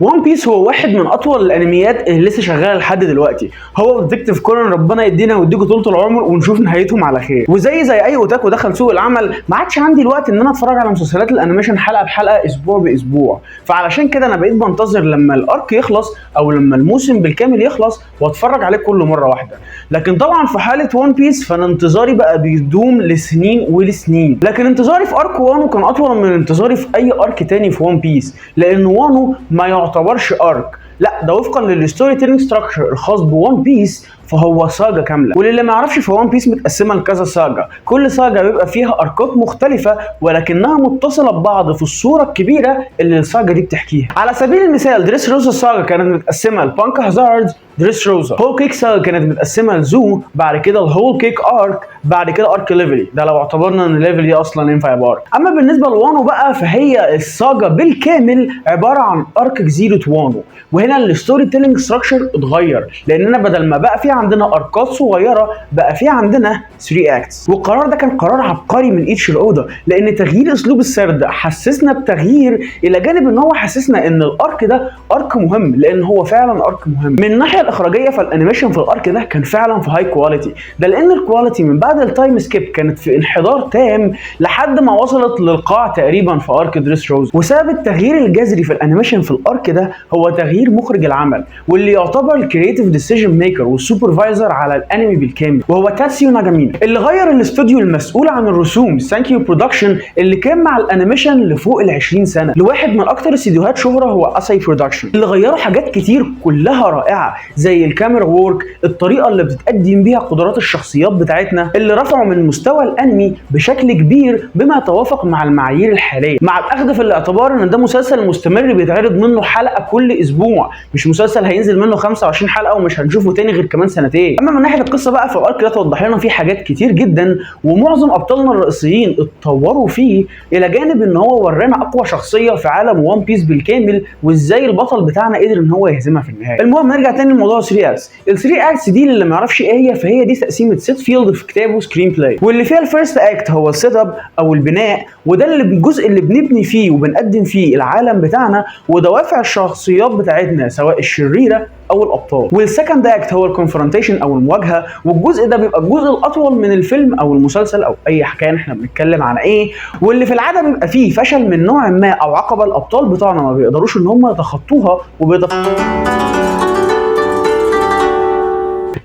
One Piece هو واحد من اطول الانميات اللي لسه شغالة لحد دلوقتي. هو Detective Conan، ربنا يدينا ويديكوا طولة العمر ونشوف نهايتهم على خير. وزي اي اوتاكو دخل سوق العمل، ما عادش عندي الوقت ان انا اتفرج على مسلسلات ال animation حلقة بحلقة اسبوع باسبوع، فعلشان كده انا بقيت بنتظر لما ال arc يخلص او لما الموسم بالكامل يخلص واتفرج عليه كله مرة واحدة. لكن طبعا في حاله One Piece فانا انتظاري بقى بيدوم لسنين ولسنين. لكن انتظاري في arc وانو كان اطول من انتظاري في اي arc تاني في One Piece، لان وانو ما يعتبرش arc، لا ده وفقا لل storytelling structure الخاص ب One Piece فهو saga كاملة. وللي ما يعرفش ف One Piece متقسمه لكذا saga، كل saga بيبقى فيها arc ات مختلفة ولكنها متصلة ببعض في الصورة الكبيرة اللي ال saga دي بتحكيها. على سبيل المثال Dressrosa saga كانت متقسمه ل Punk Hazard، Dressrosa. Whole Cake saga كانت متقسمه لزو، بعد كده ال Whole Cake arc، بعد كده arc ليفلي، ده لو اعتبرنا ان ليفلي اصلا ينفع يبقى arc. اما بالنسبة لوانو بقى فهي ال saga بالكامل عبارة عن arc جزيرة وانو، وهنا ال storytelling structure اتغير، لاننا بدل ما بقى في عندنا arc ات صغيرة بقى في عندنا 3 acts. والقرار ده كان قرار عبقري من ايتشيرو اودا، لان تغيير اسلوب السرد حسسنا بتغيير، الى جانب ان هو حسسنا ان ال arc ده arc مهم، لان هو فعلا arc مهم. من الناحية الاخراجيه فال animation في ال arc ده كان فعلا في high quality، ده لان ال quality من بعد ال time skip كانت في انحدار تام لحد ما وصلت للقاع تقريبا في arc Dressrosa. وسبب التغيير الجذري في ال animation في ال arc ده هو تغيير مخرج العمل، واللي يعتبر ال creative decision maker وال supervisor على الانمي بالكامل، وهو تاتسيو ناجامينو، اللي غير الاستوديو المسؤول عن الرسوم سانكيو Production اللي كان مع ال animation لفوق ال 20 سنة لواحد من اكتر استديوهات شهره هو Asahi Production، اللي غيروا حاجات كتير كلها رائعة زي ال camera work، الطريقة اللي بتتقدم بيها قدرات الشخصيات بتاعتنا، اللي رفعوا من مستوى الانمي بشكل كبير بما يتوافق مع المعايير الحالية، مع الاخذ في الاعتبار ان ده مسلسل مستمر بيتعرض منه حلقة كل اسبوع، مش مسلسل هينزل منه 25 حلقة ومش هنشوفه تاني غير كمان سنتين. اما من ناحية القصة بقى فال arc ده توضح لنا فيه حاجات كتير جدا، ومعظم ابطالنا الرئيسيين اتطوروا فيه، الى جانب ان هو ورانا اقوى شخصية في عالم One Piece بالكامل وازاي البطل بتاعنا قدر ان هو يهزمها في النهاية. المهم نرجع تاني لموضوع 3 acts. ال 3 acts دي اللي ما يعرفش ايه هي، فهي دي تقسيمه سيد فيلد في كتابه Screenplay، واللي فيها ال first act هو ال setup او البناء، وده اللي الجزء اللي بنبني فيه وبنقدم فيه العالم بتاعنا ودوافع الشخصيات بتاعتنا سواء الشريرة او الابطال. وال second act هو ال confrontation او المواجهة، والجزء ده بيبقى الجزء الاطول من الفيلم او المسلسل او اي حكاية احنا بنتكلم عن ايه، واللي في العادة بيبقى فيه فشل من نوع ما او عقبه الابطال بتوعنا ما بيقدروش ان هم يتخطوها.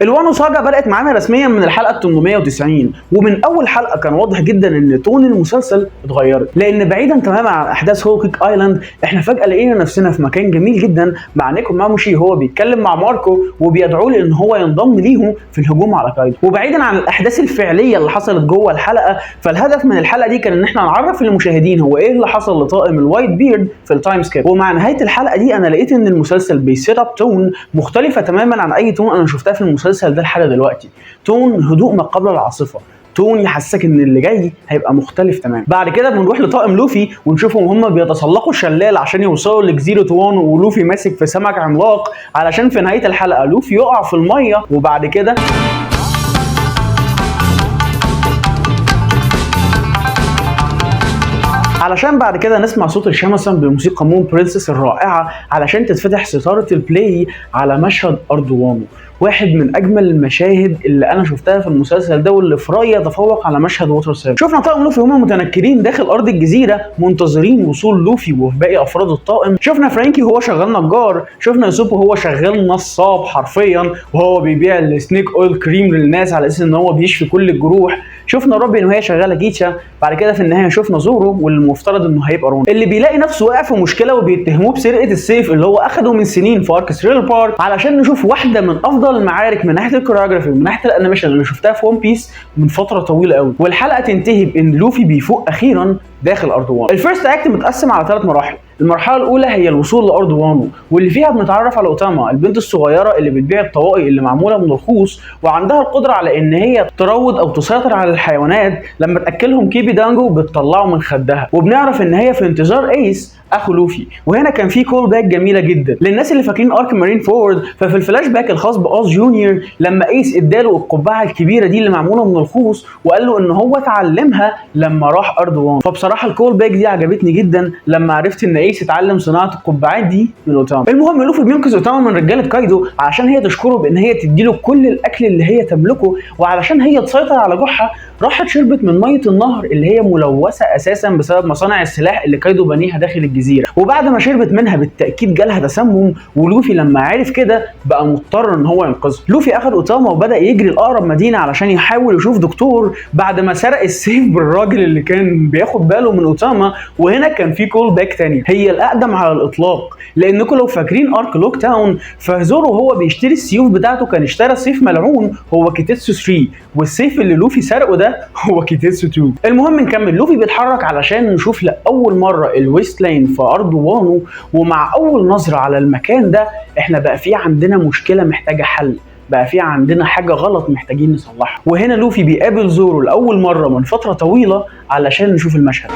الوانو saga بدأت معانا رسميا من الحلقة 890، ومن أول حلقة كان واضح جدا إن tone المسلسل اتغيرت، لأن بعيدا تماما عن أحداث Whole Cake Island احنا فجأة لقينا نفسنا في مكان جميل جدا مع نيكو ماموشي وهو بيتكلم مع ماركو وبيدعوه لأن هو ينضم ليهم في الهجوم على كايدو. وبعيدا عن الأحداث الفعلية اللي حصلت جوه الحلقة، فالهدف من الحلقة دي كان إن احنا نعرف المشاهدين هو إيه اللي حصل لطاقم ال White Beard في ال time skip. ومع نهاية الحلقة دي أنا لقيت إن المسلسل بي set up tone مختلفة تماما عن أي tone أنا شفتها في المسلسل ده لحد دلوقتي، tone هدوء ما قبل العاصفة، tone يحسسك ان اللي جاي هيبقى مختلف تماما. بعد كده بنروح لطاقم لوفي ونشوفهم هم بيتسلقوا الشلال عشان يوصلوا لجزيرة وانو، ولوفي ماسك في سمك عملاق علشان في نهاية الحلقة لوفي يقع في المية. وبعد كده علشان بعد كده نسمع صوت الشامسون بموسيقى Moon Princess الرائعة علشان تتفتح ستارة ال play على مشهد ارض وانو، واحد من اجمل المشاهد اللي انا شفتها في المسلسل ده، واللي في رايي يتفوق على مشهد Water 7. شفنا طاقم لوفي وهم متنكرين داخل ارض الجزيرة منتظرين وصول لوفي وباقي افراد الطاقم. شفنا فرانكي وهو شغال نجار، شفنا يوسوب وهو شغال نصاب حرفيا وهو بيبيع ال snake oil cream للناس على اساس ان هو بيشفي كل الجروح. شفنا روبين وهي شغالة جيتشا. بعد كده في النهاية شفنا زورو واللي المفترض انه هيبقى روني، اللي بيلاقي نفسه واقع في مشكلة وبيتهموه بسرقه السيف اللي هو اخده من سنين في arc Thriller Bark، علشان نشوف واحدة من افضل المعارك من ناحية ال choreography ومن ناحية ال animation اللي شفتها في One Piece من فترة طويلة قوي. والحلقة تنتهي بان لوفي بيفوق اخيرا داخل ارض وانو. ال first act متقسم على 3 مراحل. المرحلة الاولى هي الوصول لارض وانو، واللي فيها بنتعرف على اوتاما البنت الصغيرة اللي بتبيع الطواقي اللي معمولة من الخوص وعندها القدرة على ان هي تروض او تسيطر على الحيوانات لما تاكلهم كيبي دانجو بتطلعه من خدها. وبنعرف ان هي في انتظار ايس اخو لوفي. وهنا كان في callback جميلة جدا للناس اللي فاكرين arc مارين فورد، ففي الفلاش باك الخاص باوز جونيور لما ايس اداله القبعة الكبيرة دي اللي معمولة من الخوص وقال له ان هو اتعلمها لما راح ارض وانو. فبصراحة ال callback دي عجبتني جدا لما عرفت ان ايس اتعلم صناعة القبعات دي من اوتاما. المهم لوفي بينقذ اوتاما من رجاله كايدو عشان هي تشكره بان هي تديله كل الاكل اللي هي تملكه، وعلشان هي تسيطر على جوعها راحت شربت من مية النهر اللي هي ملوثة اساسا بسبب مصانع السلاح اللي كايدو بنيها داخل الجزيرة. وبعد ما شربت منها بالتاكيد جالها تسمم، ولوفي لما عرف كده بقى مضطر ان هو ينقذها. لوفي اخذ اوتاما وبدا يجري لاقرب مدينة علشان يحاول يشوف دكتور بعد ما سرق السيف بالراجل اللي كان بياخد باله من اوتاما. وهنا كان في call back تانية هي الاقدم على الاطلاق، لانكم لو فاكرين arc لوج تاون، فزورو هو بيشتري السيوف بتاعته كان اشترى سيف ملعون هو كيتيتسو 3، والسيف اللي لوفي سرقه ده هو كيتيتسو 2. المهم نكمل. لوفي بيتحرك علشان نشوف لاول مرة ال wasteland في ارض وانو، ومع اول نظره على المكان ده احنا بقى في عندنا مشكلة محتاجه حل، بقى في عندنا حاجة غلط محتاجين نصلحها. وهنا لوفي بيقابل زورو لاول مرة من فترة طويلة علشان نشوف المشهد.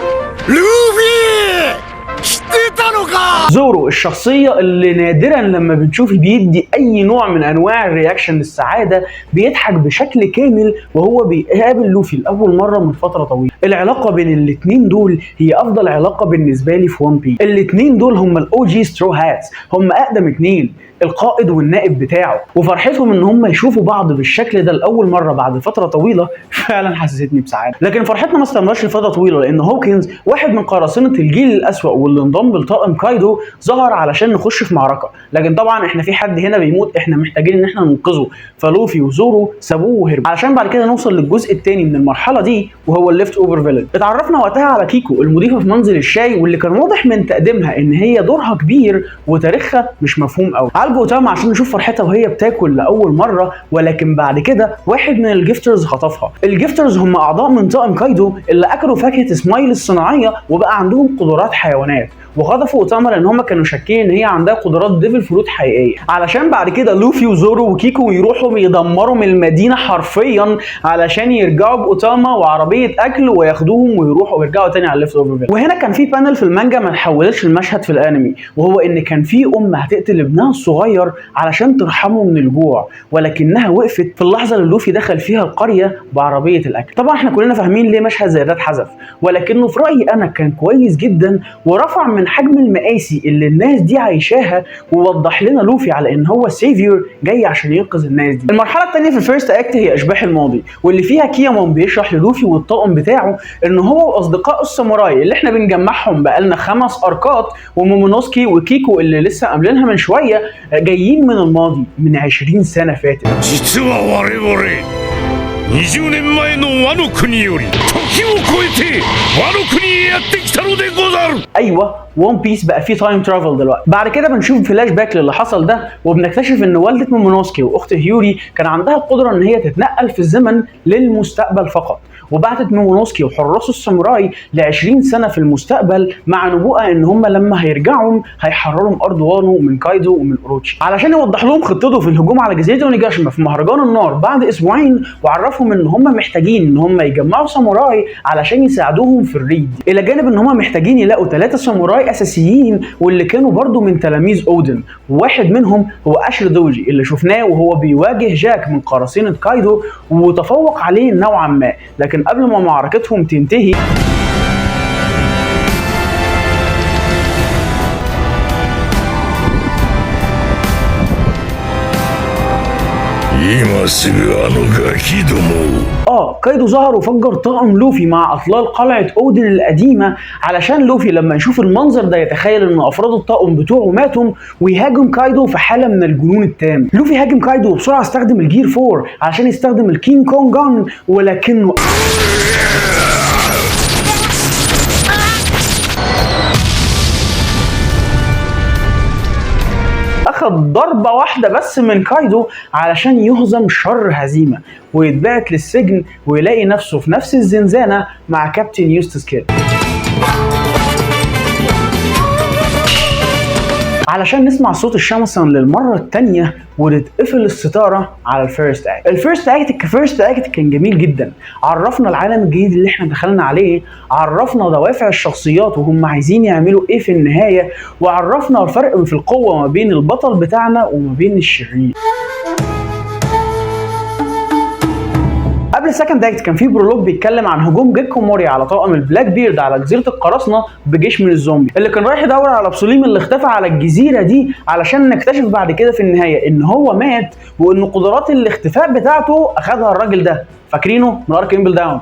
ルフィ知ってたのか。 زورو الشخصية اللي نادرا لما بتشوفي بيدي أي نوع من أنواع ال reaction للسعادة، بيضحك بشكل كامل وهو بيقابل لوفي لأول مرة من فترة طويلة. العلاقة بين الاتنين دول هي أفضل علاقة بالنسبة لي في ون بيس. الاتنين دول هم ال OG Straw Hats، هم أقدم اتنين، القائد والنائب بتاعه، وفرحتهم ان هم يشوفوا بعض بالشكل ده لاول مرة بعد فترة طويلة فعلا حسستني بسعادة. لكن فرحتنا ما استمرتش لفترة طويلة، لان هوكنز واحد من قراصنة الجيل الاسوأ واللي انضم لطاقم كايدو ظهر علشان نخش في معركة. لكن طبعا احنا في حد هنا بيموت، احنا محتاجين ان احنا ننقذه، فلوفي وزورو سابوه وهربوا علشان بعد كده نوصل للجزء الثاني من المرحلة دي وهو ال Leftover Village. اتعرفنا وقتها على كيكو المضيفة في منزل الشاي، واللي كان واضح من تقديمها ان هي دورها كبير وتاريخها مش مفهوم قوي. عالجوا اوتاما عشان نشوف فرحتها وهي بتاكل لاول مرة، ولكن بعد كده واحد من ال Gifters خطفها. ال Gifters هم اعضاء من طاقم كايدو اللي اكلوا فاكهة سمايل الصناعية وبقى عندهم قدرات حيوانات، وخطفوا اوتاما لان هم كانوا شاكين ان هي عندها قدرات devil fruit حقيقية، علشان بعد كده لوفي وزورو وكيكو يروحوا يدمروا من المدينة حرفيا علشان يرجعوا باوتاما وعربية اكل وياخدوهم ويروحوا ويرجعوا تاني على ال Leftover Village. وهنا كان في panel في المانجا ما تحولش المشهد في الانمي، وهو ان كان في ام هتقتل ابنها الصغير علشان ترحمه من الجوع، ولكنها وقفت في اللحظة اللي لوفي دخل فيها القرية بعربيه الاكل. طبعا احنا كلنا فاهمين ليه مشهد زي ده اتحذف، ولكنه في رايي انا كان كويس جدا ورفع من حجم المآسي اللي الناس دي عايشاها، ووضح لنا لوفي على ان هو savior جاي عشان ينقذ الناس دي. المرحلة الثانية في ال first act هي اشباح الماضي، واللي فيها كيامون بيشرح للوفي والطاقم بتاعه ان هو واصدقائه الساموراي اللي احنا بنجمعهم بقالنا 5 اركات، ومومونوسكي وكيكو اللي لسه قابلينها من شوية، جايين من الماضي من 20 سنة فاتت. 実は我々20年前のワノ国より時を超えてワノ国へやってきたのでござる。 ايوه ون بيس بقى فيه time travel دلوقتي. بعد كده بنشوف فلاش باك للي حصل ده، وبنكتشف ان والده مومونوسكي واخت هيوري كان عندها القدرة ان هي تتنقل في الزمن للمستقبل فقط، وبعتت مومونوسكي وحراسه الساموراي ل 20 سنة في المستقبل مع نبوءة ان هم لما هيرجعوا هيحرروا ارض وانو من كايدو ومن اوروتشي، علشان يوضح لهم خطته في الهجوم على جزيرة اونيجاشيما في مهرجان النار بعد اسبوعين، وعرفهم ان هم محتاجين ان هم يجمعوا ساموراي علشان يساعدوهم في ال raid، الى جانب ان هم محتاجين يلاقوا 3 ساموراي اساسيين واللي كانوا برضو من تلاميذ اودن، وواحد منهم هو اشر دوجي اللي شفناه وهو بيواجه جاك من قراصنة كايدو وتفوق عليه نوعا ما. لكن قبل ما معركتهم تنتهي 今すぐあのガキどもを。 كايدو ظهر وفجر طاقم لوفي مع اطلال قلعه اودن القديمة علشان لوفي لما يشوف المنظر ده يتخيل ان افراد الطاقم بتوعه ماتوا ويهاجم كايدو في حاله من الجنون التام. لوفي هاجم كايدو وبسرعة استخدم ال Gear 4 علشان يستخدم ال King Kong Gun، ولكنه اخذ ضربة واحدة بس من كايدو علشان يهزم شر هزيمة ويتبعت للسجن ويلاقي نفسه في نفس الزنزانة مع كابتن يوستس كيد. علشان نسمع صوت الشامسون للمرة التانية وتتقفل الستارة على ال first act. ال first act ك first act كان جميل جدا، عرفنا العالم الجديد اللي احنا دخلنا عليه، عرفنا دوافع الشخصيات وهم عايزين يعملوا ايه في النهاية، وعرفنا الفرق في القوة ما بين البطل بتاعنا وما بين الشرير. قبل قبل ال second act كان في prologue بيتكلم عن هجوم جيكو موري على طاقم البلاك بيرد على جزيرة القراصنة بجيش من الزومبي اللي كان رايح يدور على بسوليم اللي اختفى على الجزيرة دي، علشان نكتشف بعد كده في النهاية ان هو مات وان قدرات الاختفاء بتاعته اخذها الراجل ده، فاكرينه من arc امبل داون.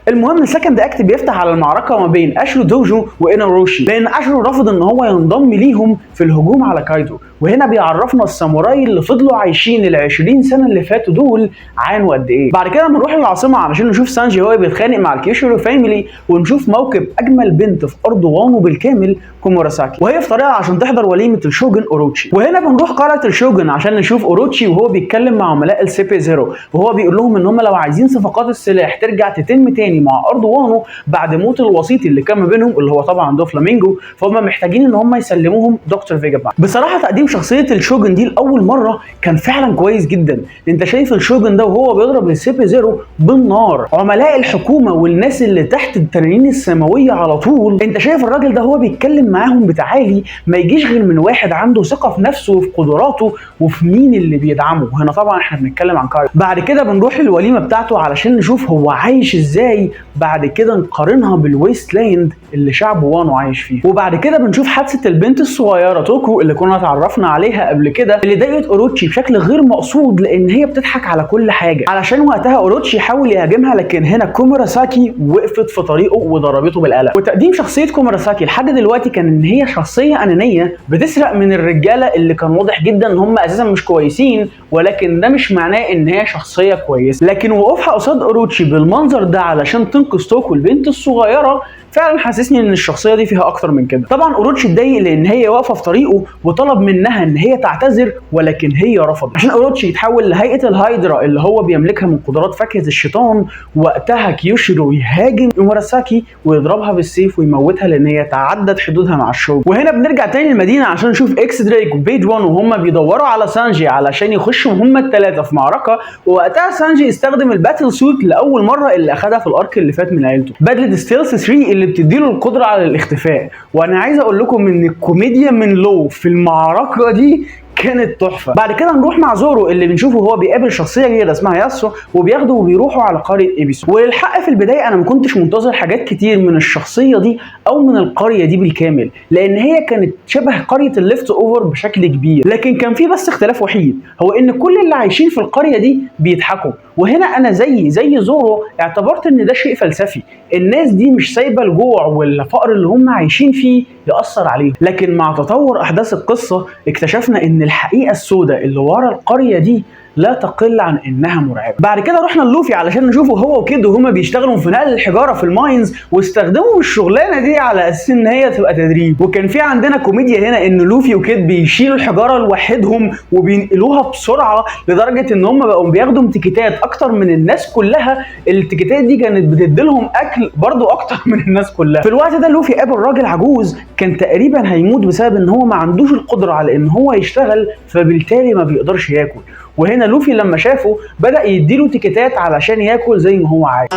المهم ال second act بيفتح على المعركة ما بين اشرو دوجو واناروشي، لان اشرو رفض ان هو ينضم ليهم في الهجوم على كايدو، وهنا بيعرفنا الساموراي اللي فضلوا عايشين ال 20 سنة اللي فاتوا دول عانوا قد ايه. بعد كده بنروح للعاصمه علشان نشوف سانجي هو بيتخانق مع الكيوشيرو family، ونشوف موكب اجمل بنت في ارض وانو بالكامل كوموراساكي، وهي في طريقها عشان تحضر وليمة الشوجن اوروتشي. وهنا بنروح قلعه الشوجن عشان نشوف اوروتشي وهو بيتكلم مع عملاء السي بي زيرو، وهو بيقول لهم ان هم لو عايزين صفقات السلاح ترجع تتم تاني مع ارض وانو بعد موت الوسيط اللي كان ما بينهم اللي هو طبعا دوفلامينجو، فهم محتاجين ان هم يسلموهم دكتور فيجابانك. بصراحة تقديم شخصية الشوجن دي لاول مرة كان فعلا كويس جدا. انت شايف الشوجن ده وهو بيضرب السي بي زيرو بالنار، عملاء الحكومة والناس اللي تحت التنانين السماوية على طول، انت شايف الراجل ده هو بيتكلم معاهم بتعالي ما يجيش غير من واحد عنده ثقة في نفسه وفي قدراته وفي مين اللي بيدعمه. وهنا طبعا احنا بنتكلم عن كايدو. بعد كده بنروح للوليمه بتاعته علشان نشوف هو عايش ازاي، بعد كده نقارنها بال wasteland اللي شعب وانو عايش فيه. وبعد كده بنشوف حادثه البنت الصغيرة توكو اللي كنا اتعرفنا عليها قبل كده، اللي ضايقت اوروتشي بشكل غير مقصود لان هي بتضحك على كل حاجة، علشان وقتها اوروتشي حاول يهاجمها لكن هنا كوموراساكي وقفت في طريقه وضربته بالقلم. وتقديم شخصية كوموراساكي لحد دلوقتي كان ان هي شخصية انانية بتسرق من الرجالة اللي كان واضح جدا ان هم اساسا مش كويسين، ولكن ده مش معناه ان هي شخصية كويسة. لكن وقوفها قصاد اوروتشي بالمنظر ده علشان تنقذ توكو البنت الصغيرة فعلا حسسني ان الشخصية دي فيها اكتر من كده. طبعا اوروتشي اتضايق لان هي واقفة في طريقه وطلب منها ان هي تعتذر، ولكن هي رفضت عشان اوروتشي يتحول لهيئة الهايدرا اللي هو بيملكها من قدرات فاكهة الشيطان. وقتها كيوشيرو يهاجم موراساكي ويضربها بالسيف ويموتها لان هي تعدت حدودها مع الشوجن. وهنا بنرجع تاني المدينة عشان نشوف اكس دريك وبيج 1 وهم بيدوروا على سانجي علشان يخشوا هم الثلاثة في معركة. ووقتها سانجي استخدم ال battle suit لاول مرة اللي اخدها في ال arc اللي فات من عيلته، بدله stealth 3 اللي بتديله القدرة على الاختفاء. وانا عايز اقول لكم ان الكوميديا من لو في المعركة دي كانت تحفة. بعد كده نروح مع زورو اللي بنشوفه هو بيقابل شخصية جديدة اسمها ياسو، وبياخده وبيروحوا على قرية ايبيسو. وللحق في البداية انا ما كنتش منتظر حاجات كتير من الشخصية دي او من القرية دي بالكامل، لان هي كانت شبه قرية ال leftover بشكل كبير، لكن كان في بس اختلاف وحيد، هو ان كل اللي عايشين في القرية دي بيضحكوا. وهنا انا زي زورو اعتبرت ان ده شيء فلسفي، الناس دي مش سايبه الجوع والفقر اللي هم عايشين فيه يأثر عليهم. لكن مع تطور احداث القصة اكتشفنا ان الحقيقة السوداء اللي ورا القرية دي لا تقل عن انها مرعبة. بعد كده رحنا للوفي علشان نشوفه هو وكيد وهما بيشتغلوا في نقل الحجارة في ال mines، واستخدموا الشغلانة دي على اساس ان هي تبقى تدريب. وكان في عندنا كوميديا هنا ان لوفي وكيد بيشيلوا الحجارة لوحدهم وبينقلوها بسرعة لدرجة ان هم بقوا بياخدوا تيكيتات اكتر من الناس كلها. التيكيتات دي كانت بتديلهم اكل برضو اكتر من الناس كلها. في الوقت ده لوفي قابل راجل عجوز كان تقريبا هيموت بسبب ان هو ما عندوش القدرة على ان هو يشتغل، فبالتالي ما بيقدرش ياكل. وهنا لوفي لما شافه بدأ يديله تيكيتات علشان ياكل زي ما هو عايز.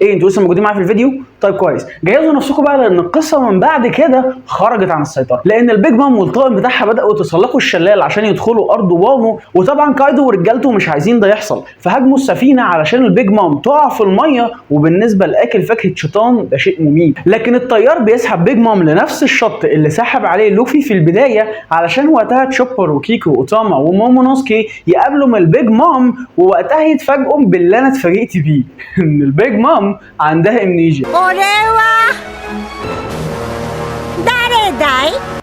ايه انتوا لسه موجودين معايا في الفيديو؟ طيب كويس، جهزوا نفسكم بقى لان القصة من بعد كده خرجت عن السيطرة، لان البيج مام والطاقم بتاعها بداوا يتسلقوا الشلال عشان يدخلوا ارض وانو، وطبعا كايدو ورجالته مش عايزين ده يحصل، فهاجموا السفينة علشان البيج مام تقع في المية. وبالنسبة لاكل فاكهة شيطان ده شيء مميت، لكن الطيار بيسحب بيج مام لنفس الشط اللي سحب عليه لوفي في البداية، علشان وقتها تشوبر وكيكو واوتاما ومومونوسكي يقابلوا من البيج مام، ووقتها يتفاجئوا باللي انا اتفاجئت بيه ان البيج مام عندها amnesia.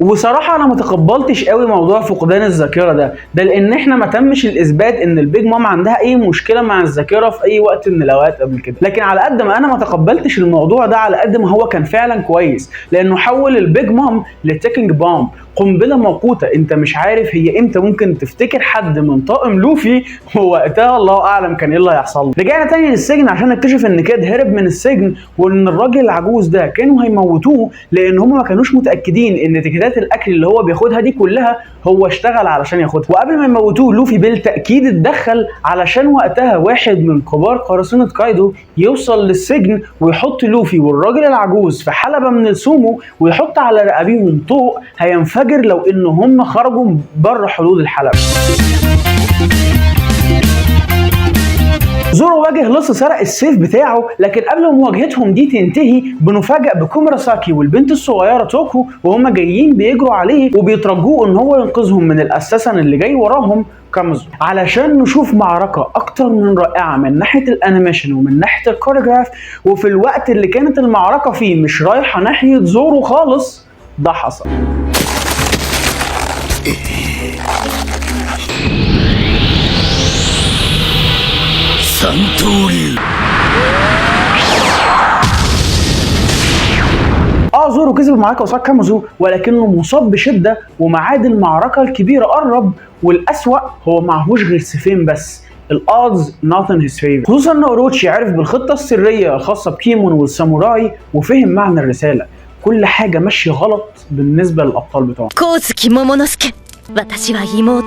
وصراحة انا ما تقبلتش قوي موضوع فقدان الذاكرة ده لان احنا ما تمش الاثبات ان البيج مام عندها اي مشكلة مع الذاكرة في اي وقت من الاوقات قبل كده. لكن على قد ما انا ما تقبلتش الموضوع ده على قد ما هو كان فعلا كويس، لانه حول البيج مام ل ticking bomb، قنبلة موقوته انت مش عارف هي امتى ممكن تفتكر حد من طاقم لوفي، ووقتها الله اعلم كان ايه اللي هيحصل له. رجعنا تاني للسجن عشان نكتشف ان كيد هرب من السجن، وان الراجل العجوز ده كانوا هيموتوه لان هم ما كانوش متاكدين ان تيكيتات الاكل اللي هو بياخدها دي كلها هو اشتغل علشان ياخدها. وقبل ما يموتوه لوفي بالتاكيد اتدخل علشان وقتها واحد من كبار قراصنة كايدو يوصل للسجن ويحط لوفي والراجل العجوز في حلبة من السومو ويحط على رقابيهم طوق هينفجر لو ان هم خرجوا بره حدود الحلبة. زورو واجه لص سرق السيف بتاعه، لكن قبل ما مواجهتهم دي تنتهي بنفاجأ بكوموراساكي والبنت الصغيرة توكو وهم جايين بيجروا عليه وبيترجوه ان هو ينقذهم من ال assassin اللي جاي وراهم كامازو، علشان نشوف معركة اكتر من رائعة من ناحية ال animation ومن ناحية ال choreograph. وفي الوقت اللي كانت المعركة فيه مش رايحة ناحية زورو خالص، ده حصل. زورو كسب المعركة قصاد كامازو، ولكنه مصاب بشدة وميعاد المعركة الكبيرة قرب، والأسوأ هو معهوش غير سيفين بس. ال odds not in his favor، خصوصا ان اوروتشي عرف بالخطة السرية الخاصة بكيمون والساموراي وفهم معنى الرسالة. كل حاجة ماشية غلط بالنسبة للأبطال بتوعه. 光月桃之助、私は妹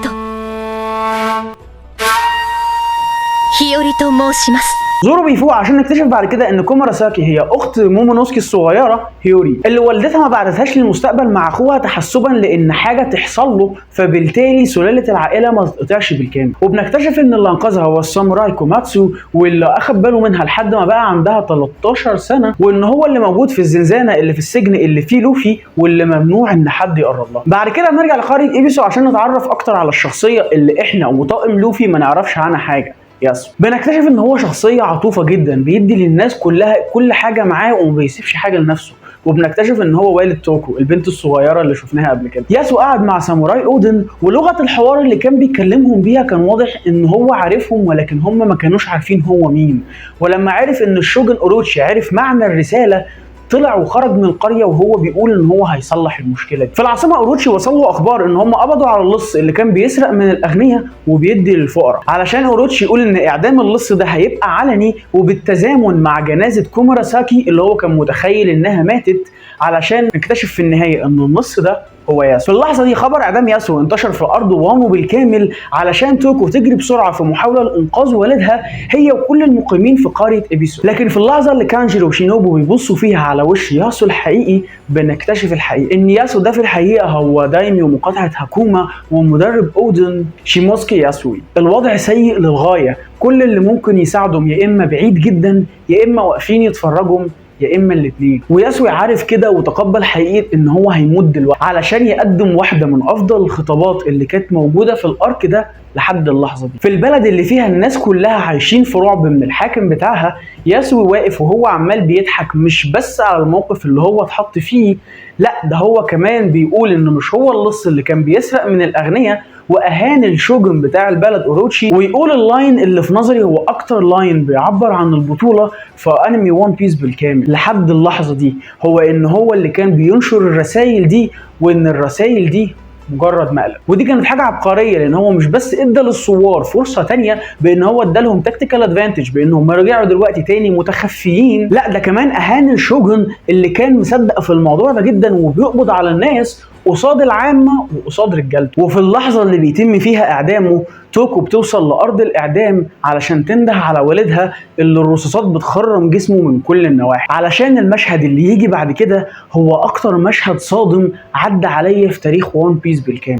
日和と申します。 زورو بيفوق عشان نكتشف بعد كده ان كوموراساكي هي اخت مومونوسكي الصغيرة هيوري، اللي والدتها ما بعتتهاش للمستقبل مع اخوها تحسبا لان حاجة تحصل له، فبالتالي سلالة العائلة ما تتقطعش بالكامل. وبنكتشف ان اللي انقذها هو الساموراي كوماتسو، واللي اخد باله منها لحد ما بقى عندها 13 سنة، وان هو اللي موجود في الزنزانة اللي في السجن اللي فيه لوفي واللي ممنوع ان حد يقرب لها. بعد كده بنرجع لقرية ايبيسو عشان نتعرف اكتر على الشخصية اللي احنا وطاقم لوفي ما نعرفش عنها حاجة، ياسو. بنكتشف ان هو شخصية عطوفه جدا، بيدي للناس كلها كل حاجة معاه وما بيسيبش حاجة لنفسه. وبنكتشف ان هو والد توكو البنت الصغيرة اللي شفناها قبل كده. ياسو قعد مع ساموراي اودن، ولغة الحوار اللي كان بيكلمهم بيها كان واضح ان هو عارفهم، ولكن هم ما كانوش عارفين هو مين. ولما عرف ان الشوجن اوروتشي عرف معنى الرسالة، طلع وخرج من القرية وهو بيقول ان هو هيصلح المشكلة دي. في العاصمة اوروتشي وصل له اخبار ان هم قبضوا على اللص اللي كان بيسرق من الاغنياء وبيدي للفقراء، علشان اوروتشي يقول ان اعدام اللص ده هيبقى علني وبالتزامن مع جنازه كوموراساكي اللي هو كان متخيل انها ماتت، علشان نكتشف في النهاية ان اللص ده هو ياسو. في اللحظة دي خبر اعدام ياسو انتشر في ارض وانو بالكامل، علشان توكو تجري بسرعة في محاولة لانقاذ والدها هي وكل المقيمين في قرية ابيسو. لكن في اللحظة اللي كانجيرو وشينوبو بيبصوا فيها على وش ياسو الحقيقي، بنكتشف الحقيقة ان ياسو ده في الحقيقة هو دايميو مقاطعه هاكوما ومدرب اودن شيموسكي ياسوي. الوضع سيء للغاية، كل اللي ممكن يساعدهم يا اما بعيد جدا يا اما واقفين يتفرجوا يا اما الاثنين. وياسوي عارف كده وتقبل حقيقة ان هو هيموت دلوقتي علشان يقدم واحدة من افضل الخطابات اللي كانت موجودة في ال arc ده لحد اللحظة دي. في البلد اللي فيها الناس كلها عايشين في رعب من الحاكم بتاعها، ياسوي واقف وهو عمال بيضحك، مش بس على الموقف اللي هو اتحط فيه، لا ده هو كمان بيقول ان مش هو اللص اللي كان بيسرق من الاغنياء واهان الشوجن بتاع البلد اوروتشي. ويقول ال line اللي في نظري هو اكتر line بيعبر عن البطولة في انمي وان بيس بالكامل لحد اللحظة دي، هو ان هو اللي كان بينشر الرسائل دي، وان الرسائل دي مجرد مقلب. ودي كانت حاجة عبقرية، لان هو مش بس ادى للثوار فرصة تانية بان هو ادى لهم tactical advantage بانهم رجعوا دلوقتي تاني متخفيين، لا ده كمان اهان الشوجن اللي كان مصدق في الموضوع ده جدا وبيقبض على الناس قصاد العامة وقصاد رجالته. وفي اللحظة اللي بيتم فيها اعدامه، توكو بتوصل لارض الاعدام علشان تنده على والدها اللي الرصاصات بتخرم جسمه من كل النواحي، علشان المشهد اللي يجي بعد كده هو اكتر مشهد صادم عدى عليا في تاريخ وان بيس بالكامل.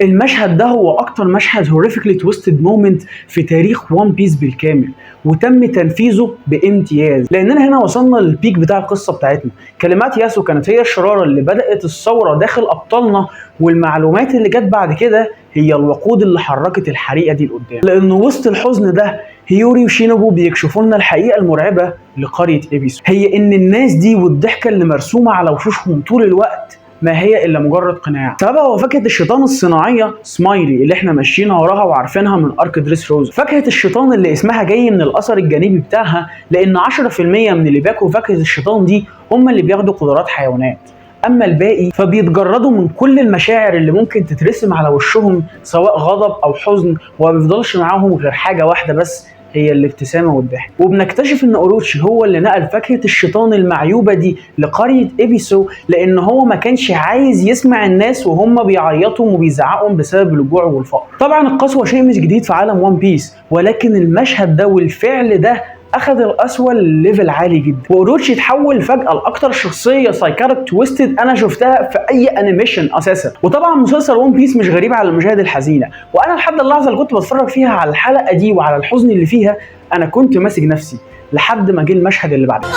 المشهد ده هو اكتر مشهد horrifically twisted moment في تاريخ وان بيس بالكامل، وتم تنفيذه بامتياز، لاننا هنا وصلنا لل peak بتاع القصة بتاعتنا. كلمات ياسو كانت هي الشرارة اللي بدات الثورة داخل ابطالنا، والمعلومات اللي جت بعد كده هي الوقود اللي حركت الحريقه دي لقدام. لان وسط الحزن ده هيوري وشينوبو بيكشفوا لنا الحقيقة المرعبة لقرية ابيسو، هي ان الناس دي والضحكه اللي مرسومه على وشوشهم طول الوقت ما هي الا مجرد قناع. سببها هو فاكهة الشيطان الصناعية سمايلي اللي احنا ماشيين وراها وعارفينها من arc دريس روزا. فاكهة الشيطان اللي اسمها جاي من الاثر الجانبي بتاعها، لان 10% من اللي بياكلوا فاكهة الشيطان دي هم اللي بياخدوا قدرات حيوانات، اما الباقي فبيتجردوا من كل المشاعر اللي ممكن تترسم على وشهم سواء غضب او حزن، وما بيفضلش معاهم غير حاجة واحدة بس، هي الابتسامة والضحك. وبنكتشف ان اوروتشي هو اللي نقل فاكهة الشيطان المعيوبه دي لقرية ايبيسو، لان هو ما كانش عايز يسمع الناس وهم بيعيطوا وبيزعقوا بسبب الجوع والفقر. طبعا القسوة شيء مش جديد في عالم وان بيس، ولكن المشهد ده والفعل ده اخذ القسوة لل level عالي جدا. واوروتشي اتحول فجاة لاكتر شخصية psychotic twisted انا شفتها في اي animation اساسا. وطبعا مسلسل ون بيس مش غريب على المشاهد الحزينة، وانا لحد اللحظة اللي كنت بتفرج فيها على الحلقة دي وعلى الحزن اللي فيها انا كنت ماسك نفسي لحد ما جه المشهد اللي بعده.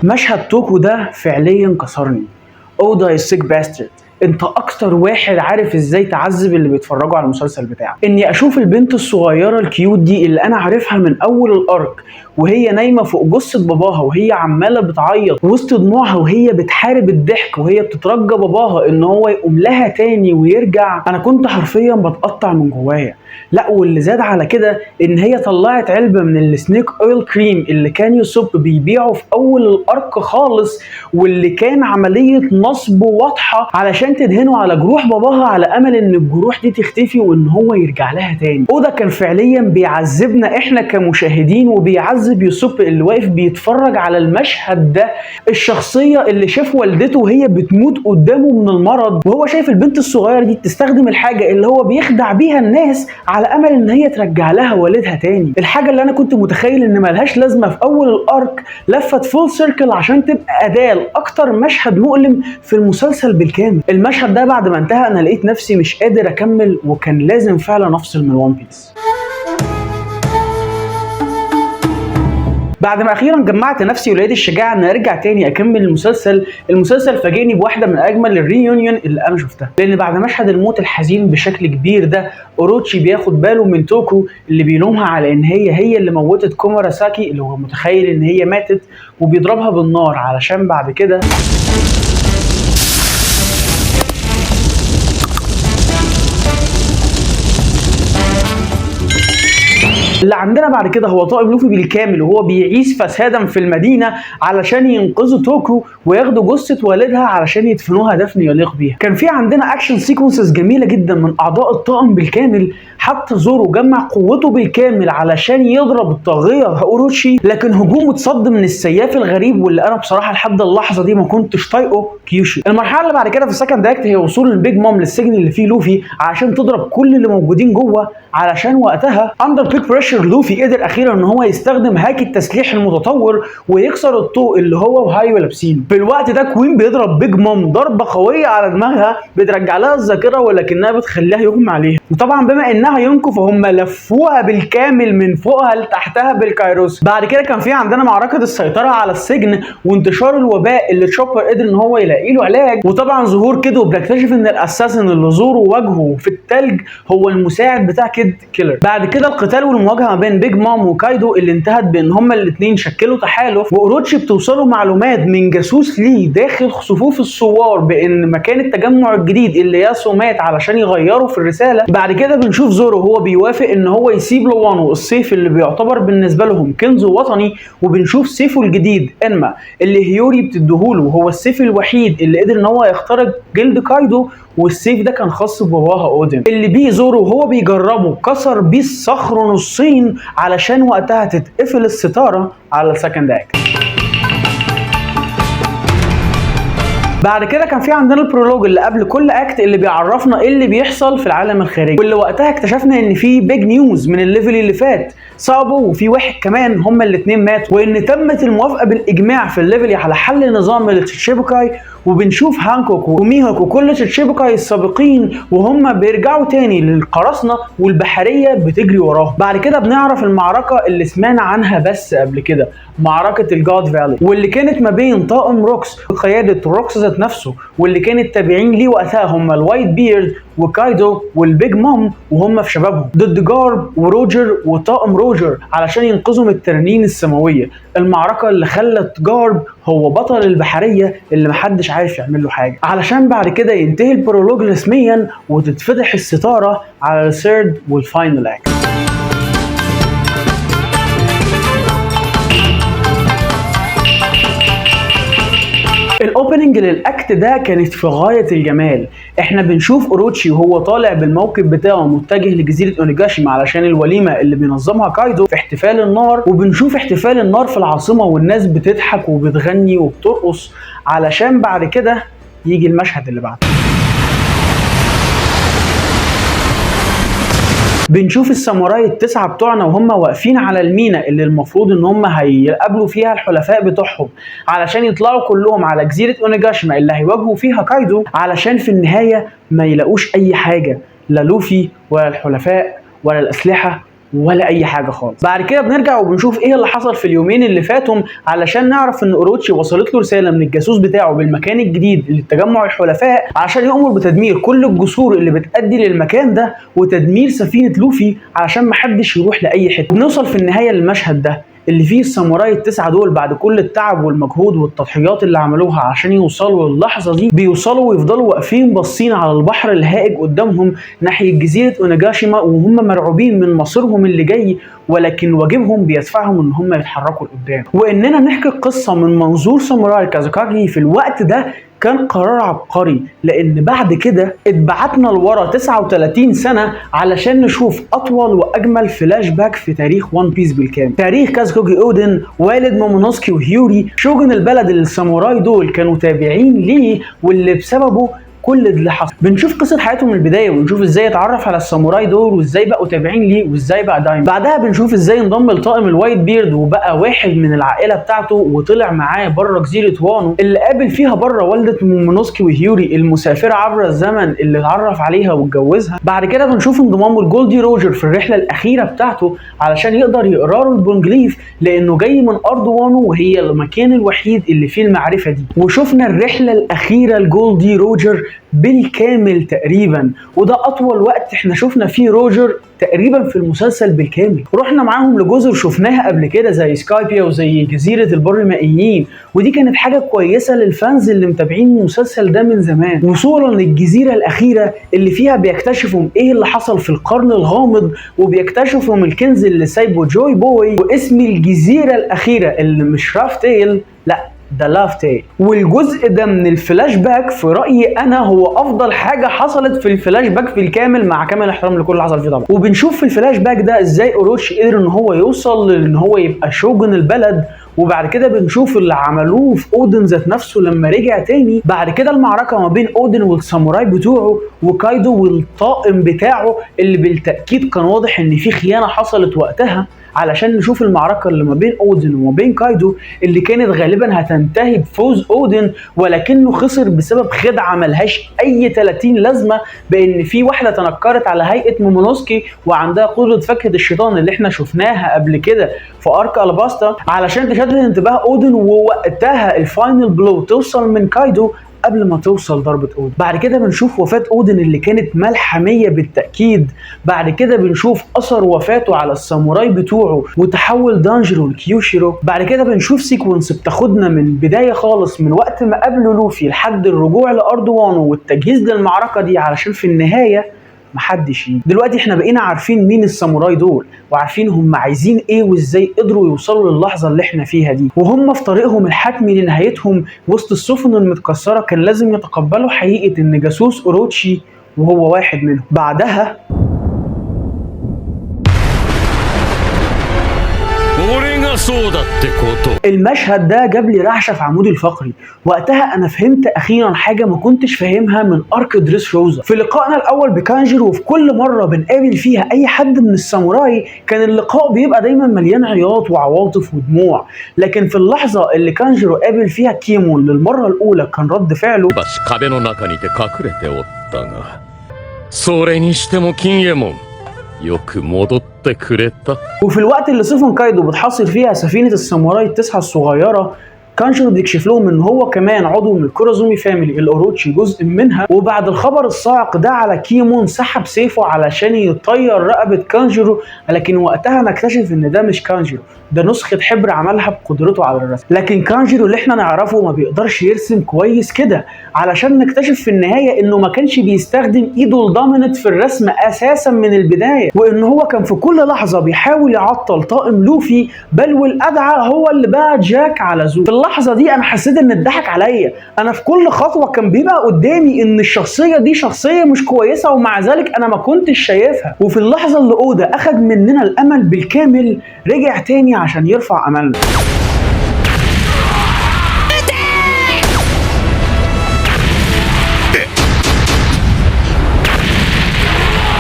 مشهد توكو ده فعليا كسرني. اودا sick bastard، انت اكتر واحد عارف ازاي تعذب اللي بيتفرجوا على المسلسل بتاعك. اني اشوف البنت الصغيرة ال cute دي اللي انا عارفها من اول ال arc وهي نايمة فوق جثة باباها وهي عماله بتعيط وسط دموعها وهي بتحارب الضحك وهي بتترجى باباها ان هو يقوم لها تاني ويرجع، انا كنت حرفيا بتقطع من جوايا. لا واللي زاد على كده ان هي طلعت علبة من ال snake oil cream اللي كان يوسوب بيبيعه في اول ال arc خالص، واللي كان عملية نصب واضحة علشان تدهنه على جروح باباها على امل ان الجروح دي تختفي وان هو يرجع لها تاني. اودا كان فعليا بيعذبنا احنا كمشاهدين وبيعذب يوسوب اللي واقف بيتفرج على المشهد ده، الشخصية اللي شاف والدته وهي بتموت قدامه من المرض وهو شايف البنت الصغيرة دي بتستخدم الحاجة اللي هو بيخدع بيها الناس على امل ان هي ترجع لها والدها تاني. الحاجة اللي انا كنت متخيل ان ملهاش لازمه في اول ال arc لفت full circle عشان تبقى اداه لاكتر مشهد مؤلم في المسلسل بالكامل. المشهد ده بعد ما انتهى انا لقيت نفسي مش قادر اكمل، وكان لازم فعلا افصل من وان بيس. بعد ما اخيرا جمعت نفسي ولقيت الشجاعة ان ارجع تاني اكمل المسلسل، المسلسل فاجئني بواحدة من اجمل ال reunion اللي انا شفتها. لان بعد مشهد الموت الحزين بشكل كبير ده اوروتشي بياخد باله من توكو اللي بيلومها على ان هي اللي موتت كوماراساكي اللي هو متخيل ان هي ماتت، وبيضربها بالنار علشان بعد كده اللي عندنا بعد كده هو طاقم لوفي بالكامل وهو بيعيش فسادا في المدينة علشان ينقذوا توكو وياخدوا جثة والدها علشان يدفنوها دفن يليق بيها. كان في عندنا action sequences جميلة جدا من اعضاء الطاقم بالكامل، حتى زورو جمع قوته بالكامل علشان يضرب الطاغية اوروتشي، لكن هجومه اتصد من السياف الغريب واللي انا بصراحة لحد اللحظة دي ما كنتش طايقة كيوشي. المرحلة اللي بعد كده في ال second act هي وصول البيج مام للسجن اللي فيه لوفي عشان تضرب كل اللي موجودين جوه، علشان وقتها under big pressure لوفي قدر اخيرا ان هو يستخدم هاكي التسليح المتطور ويكسر الطوق اللي هو وهايو لابسينه. في الوقت ده كوين بيضرب بيج مام ضربه قوية على دماغها بترجع لها الذاكرة ولكنها بتخليها يغمى عليها، وطبعا بما انها يونكو فهم لفوها بالكامل من فوقها لتحتها بالكايروس. بعد كده كان في عندنا معركة السيطرة على السجن وانتشار الوباء اللي تشوبر قدر ان هو يلاقي له علاج، وطبعا ظهور كيد، وبنكتشف ان ال assassin اللي زوره وواجهه في التلج هو المساعد بتاع كيد كيلر. بعد كده القتال والمواجهة ما بين بيج مام وكايدو اللي انتهت بان هما الاثنين شكلوا تحالف، واوروتشي بتوصله معلومات من جاسوس ليه داخل صفوف الثوار بان مكان التجمع الجديد اللي ياسو مات علشان يغيره في الرسالة. بعد كده بنشوف زورو هو بيوافق ان هو يسيب لوانو السيف اللي بيعتبر بالنسبة لهم كنز وطني، وبنشوف سيفه الجديد انما اللي هيوري بتديهوله وهو السيف الوحيد اللي قدر ان هو يخترق جلد كايدو، والسيف ده كان خاص بباباها اودن اللي بيه زورو وهو بيجربه كسر بيه الصخر نصين علشان وقتها تتقفل الستارة على ال second act. بعد كده كان في عندنا ال prologue اللي قبل كل act اللي بيعرفنا ايه اللي بيحصل في العالم الخارجي، واللي وقتها اكتشفنا ان في big news من ال level اللي فات، سابو وفي واحد كمان هما الاثنين ماتوا، وان تمت الموافقة بالاجماع في ال level على حل نظام التشيبوكاي. وبنشوف هانكوك وميهوك وكل تشيبوكاي السابقين وهم بيرجعوا تاني للقراصنه والبحرية بتجري وراهم. بعد كده بنعرف المعركة اللي سمعنا عنها بس قبل كده، معركة الجاد فالي، واللي كانت ما بين طاقم روكس بقيادة روكس ذات نفسه، واللي كانت تابعين ليه وقتها هم الوايت بيرد وكايدو والبيج مام وهم في شبابهم، ضد جارب وروجر وطاقم روجر علشان ينقذوا من التنانين السماوية. المعركة اللي خلت جارب هو بطل البحرية اللي محدش عارف يعمل له حاجة، علشان بعد كده ينتهي ال prologue رسميا وتتفتح الستارة على ال third وال final act. ال opening لل act ده كانت في غاية الجمال. احنا بنشوف اوروتشي وهو طالع بالموكب بتاعه متجه لجزيرة اونيجاشيما علشان الوليمة اللي بينظمها كايدو في احتفال النار، وبنشوف احتفال النار في العاصمة والناس بتضحك وبتغني وبترقص، علشان بعد كده يجي المشهد اللي بعده. بنشوف الساموراي التسعة بتوعنا وهم واقفين على المينا اللي المفروض ان هم هيقابلوا فيها الحلفاء بتوعهم علشان يطلعوا كلهم على جزيرة اونيجاشيما اللي هيواجهوا فيها كايدو، علشان في النهاية ما يلاقوش اي حاجة، لا لوفي ولا الحلفاء ولا الاسلحة ولا اي حاجة خالص. بعد كده بنرجع وبنشوف ايه اللي حصل في اليومين اللي فاتهم علشان نعرف ان اوروتشي وصلت له رسالة من الجاسوس بتاعه بالمكان الجديد اللي تجمع الحلفاء علشان يؤمر بتدمير كل الجسور اللي بتؤدي للمكان ده وتدمير سفينة لوفي علشان محدش يروح لاي حتة. بنوصل في النهاية للمشهد ده اللي فيه الساموراي التسعة دول بعد كل التعب والمجهود والتضحيات اللي عملوها عشان يوصلوا للحظة دي، بيوصلوا ويفضلوا واقفين باصين على البحر الهائج قدامهم ناحية جزيرة اونيجاشيما وهم مرعوبين من مصيرهم اللي جاي، ولكن واجبهم بيدفعهم ان هم يتحركوا لقدام. واننا نحكي القصة من منظور ساموراي كازوكاجي في الوقت ده كان قرار عبقري، لان بعد كده اتبعتنا لورا 39 سنة علشان نشوف اطول واجمل فلاش باك في تاريخ وان بيس بالكامل. تاريخ كازوكاجي اودن والد مومونوسكي وهيوري، شوجن البلد اللي الساموراي دول كانوا تابعين ليه واللي بسببه كل اللي حصل. بنشوف قصة حياته من البداية، ونشوف ازاي اتعرف على الساموراي دول وازاي بقوا تابعين ليه وازاي بقى دايما. بعدها بنشوف ازاي انضم لطاقم الوايت بيرد وبقى واحد من العائلة بتاعته وطلع معاه بره جزيرة وانو اللي قابل فيها بره والده مومونوسكي وهيوري المسافره عبر الزمن اللي اتعرف عليها واتجوزها. بعد كده بنشوف انضمامه لجولدي روجر في الرحلة الاخيرة بتاعته علشان يقدر يقرا له ال poneglyph لانه جاي من ارض وانو وهي المكان الوحيد اللي فيه المعرفة دي. وشفنا الرحلة الاخيرة لجولدي روجر بالكامل تقريبا، وده اطول وقت احنا شفنا فيه روجر تقريبا في المسلسل بالكامل. رحنا معاهم لجزر شفناها قبل كده زي سكايبيا وزي جزيرة البر المائيين، ودي كانت حاجة كويسة لل fans اللي متابعين المسلسل ده من زمان. وصولا للجزيرة الاخيرة اللي فيها بيكتشفوا ايه اللي حصل في القرن الغامض وبيكتشفوا الكنز اللي سايبه جوي بوي، واسم الجزيرة الاخيرة اللي مش رافتيل، لا ده لاف تيل. والجزء ده من الفلاش باك في رأيي انا هو افضل حاجة حصلت في الفلاش باك في الكامل، مع كامل احترام لكل اللي حصل فيه طبعا. وبنشوف في الفلاش باك ده ازاي اوروتشي قدر ان هو يوصل لان هو يبقى شوجن البلد، وبعد كده بنشوف اللي عملوه في اودن ذات نفسه لما رجع تاني. بعد كده المعركة ما بين اودن والساموراي بتوعه وكايدو والطاقم بتاعه اللي بالتأكيد كان واضح ان في خيانة حصلت وقتها، علشان نشوف المعركة اللي ما بين اودن وما بين كايدو اللي كانت غالبا هتنتهي بفوز اودن، ولكنه خسر بسبب خدعة ملهاش اي 30 لازمة، بان في واحدة تنكرت على هيئة مومونوسكي وعندها قدرة فاكهة الشيطان اللي احنا شفناها قبل كده في arc الاباستا علشان تشتت انتباه اودن، ووقتها ال final blow توصل من كايدو قبل ما توصل ضربة اودن. بعد كده بنشوف وفاة اودن اللي كانت ملحمية بالتأكيد. بعد كده بنشوف اثر وفاته على الساموراي بتوعه وتحول دانجرو لكيوشيرو. بعد كده بنشوف sequence بتاخدنا من بداية خالص من وقت ما قابلوا لوفي لحد الرجوع لارض وانو والتجهيز للمعركة دي علشان في النهاية محدش يجي. دلوقتي احنا بقينا عارفين مين الساموراي دول وعارفين هم عايزين ايه وازاي قدروا يوصلوا للحظة اللي احنا فيها دي، وهم في طريقهم الحتمي لنهايتهم وسط السفن المتكسره كان لازم يتقبلوا حقيقة ان جاسوس اوروتشي وهو واحد منهم. بعدها المشهد ده جاب لي رعشه في عمودي الفقري. وقتها انا فهمت اخيرا حاجة ما كنتش فاهمها من arc دريس روزا. في لقائنا الاول بكانجيرو وفي كل مرة بنقابل فيها اي حد من الساموراي كان اللقاء بيبقى دايما مليان عياط وعواطف ودموع، لكن في اللحظة اللي كانجيرو قابل فيها كيمون للمرة الاولى كان رد فعله وفي الوقت اللي سفن كايدو بتحاصر فيها سفينة الساموراي التسعة الصغيرة، كانجيرو بيكشف لهم ان هو كمان عضو من الكورازومي family اللي اوروتشي جزء منها. وبعد الخبر الصاعق ده على كيمون سحب سيفه علشان يطير رقبة كانجيرو، لكن وقتها نكتشف ان ده مش كانجيرو، ده نسخه حبر عملها بقدرته على الرسم. لكن كانجيرو اللي احنا نعرفه ما بيقدرش يرسم كويس كده، علشان نكتشف في النهاية انه ما كانش بيستخدم ايده ال dominant في الرسم اساسا من البداية، وان هو كان في كل لحظة بيحاول يعطل طاقم لوفي، بل والادعى هو اللي باع جاك على زورو. في اللحظة دي انا حسيت ان اتضحك عليا. انا في كل خطوة كان بيبقى قدامي ان الشخصية دي شخصية مش كويسه، ومع ذلك انا ما كنتش شايفها. وفي اللحظة اللي اودا اخد مننا الامل بالكامل، رجع تاني عشان يرفع املنا.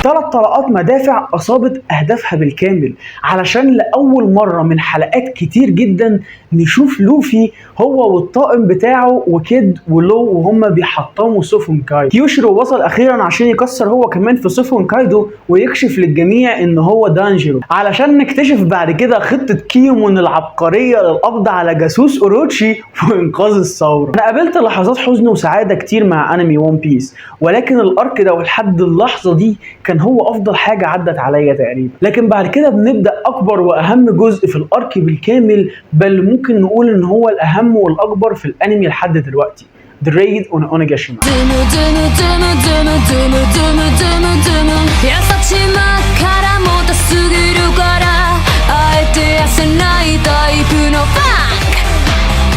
ثلاث طلقات مدافع اصابت اهدافها بالكامل، علشان لاول مرة من حلقات كتير جدا نشوف لوفي هو والطاقم بتاعه وكيد ولو وهم بيحطموا سفن كايدو. كيوشيرو وصل اخيرا عشان يكسر هو كمان في سفن كايدو ويكشف للجميع ان هو دانجيرو، علشان نكتشف بعد كده خطه كيمون العبقرية للقبض على جاسوس اوروتشي وانقاذ الثورة. انا قابلت لحظات حزن وسعادة كتير مع انمي ون بيس، ولكن ال arc ده ولحد اللحظة دي كان هو افضل حاجة عدت عليا تقريبا. لكن بعد كده بنبدا اكبر واهم جزء في ال arc بالكامل، بل ممكن نقول ان هو الاهم والاكبر في الانمي لحد دلوقتي، The Raid on Onigashima. ズムズムズムズムズムズムズムズム優しまからもたすぎるからあえて痩せないタイプのファンク。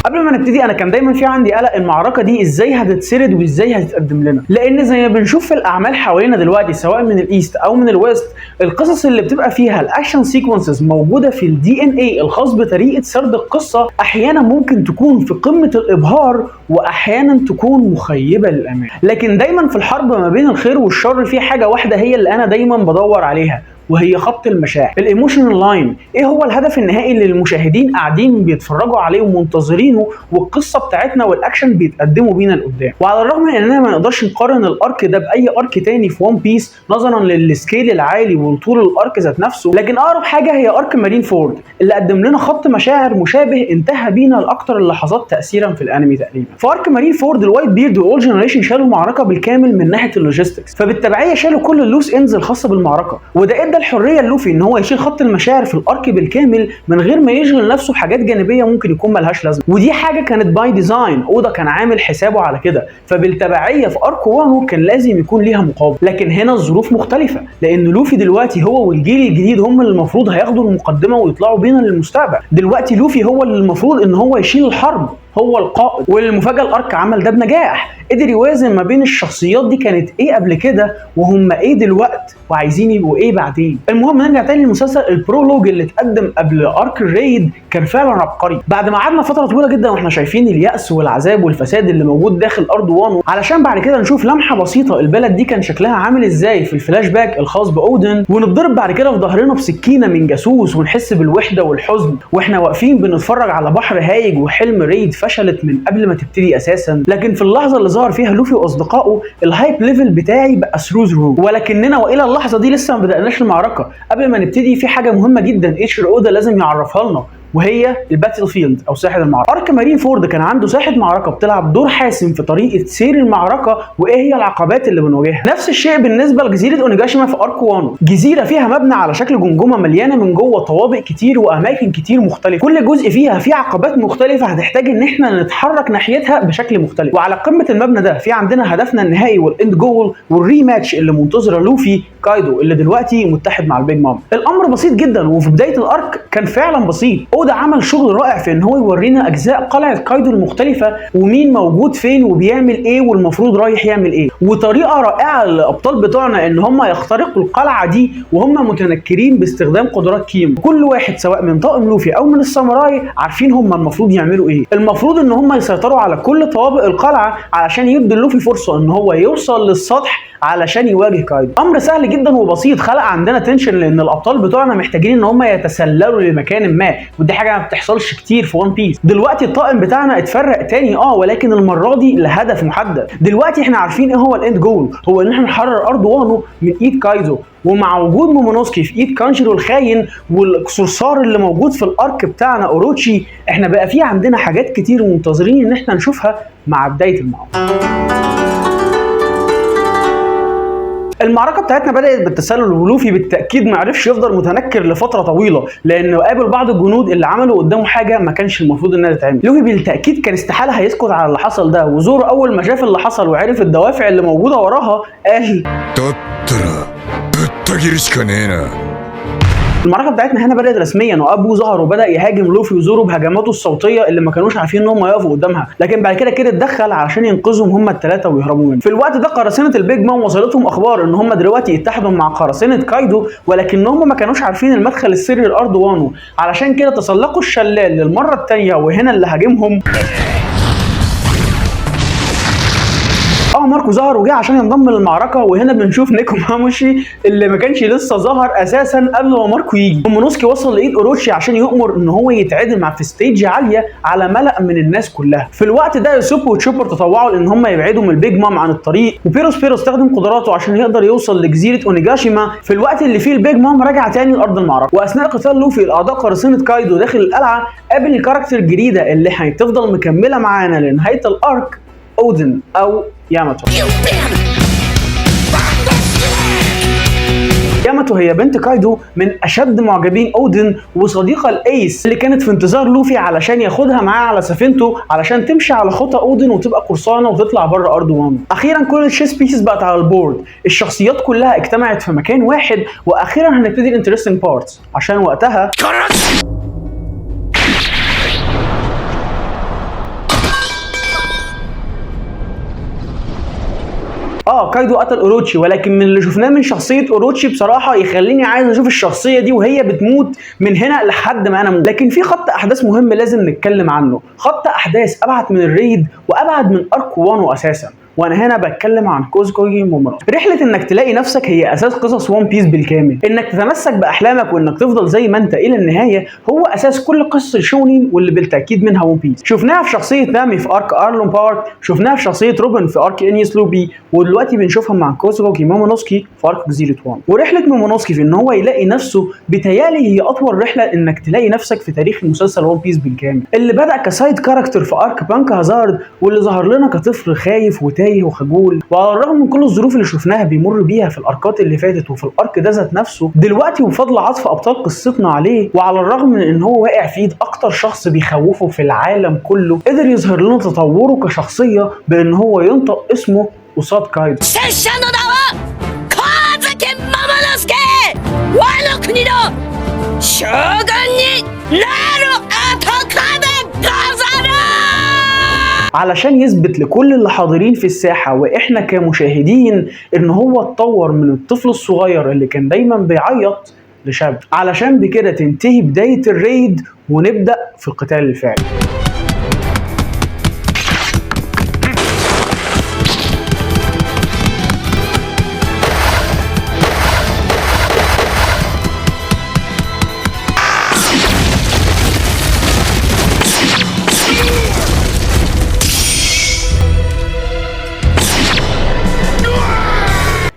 قبل ما نبتدي انا كان دايما في عندي قلق المعركة دي ازاي هتتسرد وازاي هتتقدم لنا، لان زي ما بنشوف في الاعمال حوالينا دلوقتي سواء من ال East او من ال West، القصص اللي بتبقى فيها ال action sequences موجودة في ال DNA الخاص بطريقة سرد القصة، احيانا ممكن تكون في قمة الابهار واحيانا تكون مخيبه للامال. لكن دايما في الحرب ما بين الخير والشر في حاجة واحدة هي اللي انا دايما بدور عليها، وهي خط المشاعر، ال emotional line. ايه هو الهدف النهائي اللي المشاهدين قاعدين بيتفرجوا عليه ومنتظرينه، والقصه بتاعتنا والاكشن بيتقدموا بينا لقدام؟ وعلى الرغم من اننا ما نقدرش نقارن ال arc ده باي arc تاني في ون بيس نظرا لل scale العالي ولطول ال arc ذات نفسه، لكن اقرب حاجة هي arc مارين فورد اللي قدم لنا خط مشاعر مشابه انتهى بينا لاكثر اللحظات تاثيرا في الانمي تقريبا. في arc مارين فورد ال White Beard وال Old Generation شالوا المعركة بالكامل من ناحية ال logistics، فبالتبعيه شالوا كل ال loose ends الخاصة بالمعركة، وده ادى الحرية للوفي ان هو يشيل خط المشاعر في ال arc بالكامل من غير ما يشغل نفسه بحاجات جانبيه ممكن يكون ملهاش لازمه. ودي حاجة كانت by design، اودا كان عامل حسابه على كده، فبالتبعيه في arc وانو كان لازم يكون ليها مقابل. لكن هنا الظروف مختلفة، لان لوفي دلوقتي هو والجيل الجديد هم اللي المفروض هياخدوا المقدمة ويطلعوا بينا للمستقبل. دلوقتي لوفي هو اللي المفروض ان هو يشيل الحرب، هو القائد. والمفاجاه ال arc عمل ده بنجاح، قدر يوازن ما بين الشخصيات دي كانت ايه قبل كده وهم ايه دلوقتي وعايزين يبقوا ايه بعدين. المهم نرجع تاني للمسلسل. ال prologue اللي اتقدم قبل arc ال raid كان فعلا عبقري. بعد ما قعدنا فترة طويلة جدا واحنا شايفين اليأس والعذاب والفساد اللي موجود داخل ارض وانو، علشان بعد كده نشوف لمحه بسيطة البلد دي كان شكلها عامل ازاي في الفلاش باك الخاص باودن، ونتضرب بعد كده في ظهرنا بسكينة من جاسوس، ونحس بالوحدة والحزن واحنا واقفين بنتفرج على بحر هايج وحلم raid فشلت من قبل ما تبتدي اساسا. لكن في اللحظة اللي ظهر فيها لوفي واصدقائه ال hype level بتاعي بقى through the roof. ولكننا والى اللحظة دي لسه ما بدأناش المعركة. قبل ما نبتدي في حاجة مهمة جدا ايتشيرو اودا لازم يعرفها لنا، وهي ال battlefield او ساحة المعركة. arc مارين فورد كان عنده ساحة معركة بتلعب دور حاسم في طريقه سير المعركة وايه هي العقبات اللي بنواجهها. نفس الشيء بالنسبة لجزيرة اونيجاشيما في arc وانو، جزيرة فيها مبنى على شكل جمجمه مليانة من جوه طوابق كتير واماكن كتير مختلفة، كل جزء فيها فيه عقبات مختلفة هتحتاج ان احنا نتحرك ناحيتها بشكل مختلف. وعلى قمة المبنى ده في عندنا هدفنا النهائي وال end goal وال rematch اللي منتظره لوفي كايدو اللي دلوقتي متحد مع البيج مام. الامر بسيط جدا، وفي بداية ال arc كان فعلا بسيط. اودا عمل شغل رائع في ان هو يورينا اجزاء قلعه كايدو المختلفة ومين موجود فين وبيعمل ايه والمفروض رايح يعمل ايه، وطريقه رائعة للابطال بتوعنا ان هم يخترقوا القلعة دي وهم متنكرين باستخدام قدرات كيمو. كل واحد سواء من طاقم لوفي او من الساموراي عارفين هم المفروض يعملوا ايه. المفروض ان هم يسيطروا على كل طوابق القلعة علشان يدوا لوفي فرصة ان هو يوصل للسطح علشان يواجه كايدو. امر سهل جدا وبسيط، خلق عندنا tension لان الابطال بتوعنا محتاجين ان هم يتسللوا لمكان ما، ودي حاجة ما بتحصلش كتير في ون بيس. دلوقتي الطاقم بتاعنا اتفرق تاني ولكن المرة دي لهدف محدد. دلوقتي احنا عارفين ايه هو ال end goal، هو ان احنا نحرر ارض وانو من ايد كايدو. ومع وجود مومونوسكي في ايد كانجيرو الخاين والصرصار اللي موجود في ال arc بتاعنا اوروتشي، احنا بقى في عندنا حاجات كتير منتظرين ان احنا نشوفها مع بداية المعركة. المعركة بتاعتنا بدات بالتسلل، ولوفي بالتاكيد ما عرفش يفضل متنكر لفترة طويلة لانه قابل بعض الجنود اللي عملوا قدامه حاجة ما كانش المفروض انها تتعمل. لوفي بالتاكيد كان استحالة هيسكت على اللي حصل ده، وزورو اول ما شاف اللي حصل وعرف الدوافع اللي موجودة وراها قال だったらぶった切るしかねえな。 المعركة بتاعتنا هنا بدات رسميا، وابو ظهر وبدا يهاجم لوفي وزورو بهجماته الصوتية اللي ما كانوش عارفين ان هم يقفوا قدامها، لكن بعد كده كده اتدخل علشان ينقذهم هم الثلاثة ويهربوا منه. في الوقت ده قراصنة البيج مام وصلتهم اخبار ان هم دلوقتي اتحدوا مع قراصنة كايدو، ولكنهم ما كانوش عارفين المدخل السري لارض وانو، علشان كده تسلقوا الشلال للمرة الثانية، وهنا اللي هاجمهم ماركو ظهر وجه عشان ينضم للمعركة. وهنا بنشوف نيكوماموشي اللي ما كانش لسه ظهر اساسا قبل ما ماركو يجي. مومونوسكي وصل لايد اوروتشي عشان يؤمر ان هو يتعدم في stage عالية على ملأ من الناس كلها. في الوقت ده يوسوب وتشوبر تطوعوا لان هم يبعدوا من البيج مام عن الطريق، وبيروس بيرو استخدم قدراته عشان يقدر يوصل لجزيرة اونيجاشيما في الوقت اللي فيه البيج مام رجع تاني لارض المعركة. واثناء قتال لوفي الاعضاء قراصنة كايدو داخل القلعة قابل ال character الجديدة اللي هتفضل مكملة معانا لنهاية ال arc، اودن او ياماتو. ياماتو هي بنت كايدو من اشد معجبين اودن وصديقه الايس اللي كانت في انتظار لوفي علشان ياخدها معاه على سفينته علشان تمشي على خطى اودن وتبقى قرصانه وتطلع بره ارض وانو. اخيرا كل ال chess pieces بقت على ال board، الشخصيات كلها اجتمعت في مكان واحد، واخيرا هنبتدي ال interesting parts عشان وقتها كايدو قتل اوروتشي، ولكن من اللي شفناه من شخصية اوروتشي بصراحة يخليني عايز اشوف الشخصية دي وهي بتموت من هنا لحد ما انا اموت. لكن في خط احداث مهم لازم نتكلم عنه، خط احداث ابعد من ال raid وابعد من arc وانو اساسا، وانا هنا بتكلم عن كوزوكي مومونوسكي. رحله انك تلاقي نفسك هي اساس قصص ون بيس بالكامل، انك تتمسك باحلامك وانك تفضل زي ما انت الى النهاية هو اساس كل قصص الشونين واللي بالتاكيد منها ون بيس. شفناها في شخصية نامي في arc ارلون بارك، شفناها في شخصية روبن في arc انيس لوبي، ودلوقتي بنشوفها مع كوزوكي مومونوسكي في arc جزيرة وان. ورحله مومونوسكي في ان هو يلاقي نفسه بتهيالي هي اطول رحله انك تلاقي نفسك في تاريخ المسلسل ون بيس بالكامل، اللي بدا ك side character في arc بانك هازارد واللي ظهر لنا كطفل خايف وتايه وخجول، وعلى الرغم من كل الظروف اللي شفناها بيمر بيها في الاركات اللي فاتت وفي ال arc ده ذات نفسه دلوقتي، وبفضل عطف ابطال قصتنا عليه، وعلى الرغم من ان هو واقع في ايد اكتر شخص بيخوفه في العالم كله، قدر يظهر لنا تطوره كشخصية بان هو ينطق اسمه قصاد كايدو. 拙者の名は光月桃之助、ワノ国の将軍になる男でござる。 علشان يثبت لكل اللي حاضرين في الساحة واحنا كمشاهدين ان هو اتطور من الطفل الصغير اللي كان دايما بيعيط لشاب، علشان بكده تنتهي بداية ال raid ونبدأ في القتال الفعلي.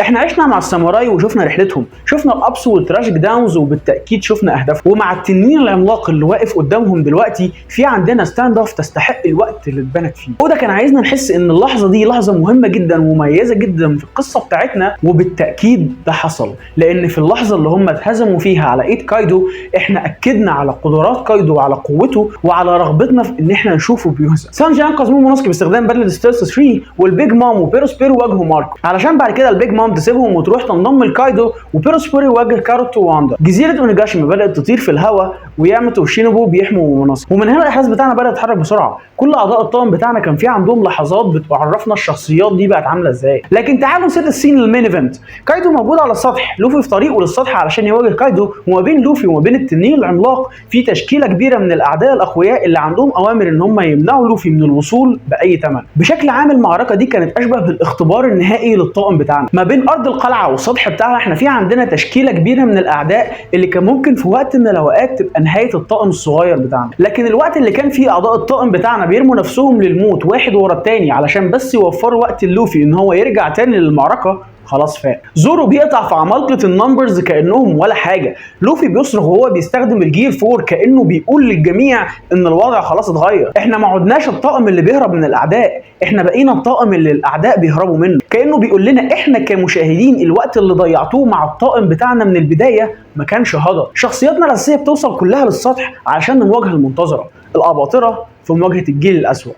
احنا عشنا مع الساموراي وشفنا رحلتهم، شفنا ال ups وال tragic downs، وبالتاكيد شفنا اهدافهم. ومع التنين العملاق اللي واقف قدامهم دلوقتي في عندنا standoff تستحق الوقت اللي اتبنت فيه. وده كان عايزنا نحس ان اللحظة دي لحظة مهمة جدا ومميزة جدا في القصة بتاعتنا، وبالتاكيد ده حصل، لان في اللحظة اللي هم اتهزموا فيها على ايد كايدو احنا اكدنا على قدرات كايدو وعلى قوته وعلى رغبتنا في ان احنا نشوفه بيهزم. سانجي انقذ مومونوسكي باستخدام بدله stealth 3، والبيج مام وبيروس بيرو واجهوا ماركو، علشان بعد كده البيج مام تسيبهم وتروح تنضم لكايدو، وبيروس بيرو يواجه كاروتو وواندا. جزيرة اونيجاشيما بدات تطير في الهواء، وياماتو وشينوبو بيحموا مومونوسكي. ومن هنا الاحداث بتاعنا بدات تتحرك بسرعة، كل اعضاء الطاقم بتاعنا كان في عندهم لحظات بتعرفنا الشخصيات دي بقت عامله ازاي. لكن تعالوا ن set ال scene لل main event. كايدو موجود على السطح، لوفي في طريقه للسطح علشان يواجه كايدو، وما بين لوفي وما بين التنين العملاق في تشكيله كبيرة من الاعداء الاقوياء اللي عندهم اوامر ان هم يمنعوا لوفي من الوصول باي ثمن. بشكل عام المعركة دي كانت اشبه بالاختبار النهائي للطاقم بتاعنا. ما بين ارض القلعة والسطح بتاعها احنا في عندنا تشكيله كبيرة من الاعداء اللي كان ممكن في وقت من الاوقات تبقى نهاية الطاقم الصغير بتاعنا، لكن الوقت اللي كان فيه اعضاء الطاقم بتاعنا بيرموا نفسهم للموت واحد ورا التاني علشان بس يوفروا وقت لوفي ان هو يرجع تاني للمعركة، خلاص فاق. زورو بيقطع في عمالقة ال Numbers كانهم ولا حاجة. لوفي بيصرخ وهو بيستخدم ال Gear Four كانه بيقول للجميع ان الوضع خلاص اتغير، احنا ما عدناش الطاقم اللي بيهرب من الاعداء، احنا بقينا الطاقم اللي الاعداء بيهربوا منه. كانه بيقول لنا احنا كمشاهدين الوقت اللي ضيعتوه مع الطاقم بتاعنا من البداية ما كانش هدر. شخصياتنا الاساسية بتوصل كلها للسطح عشان المواجهة المنتظره، الاباطره في مواجهة الجيل الاسوأ.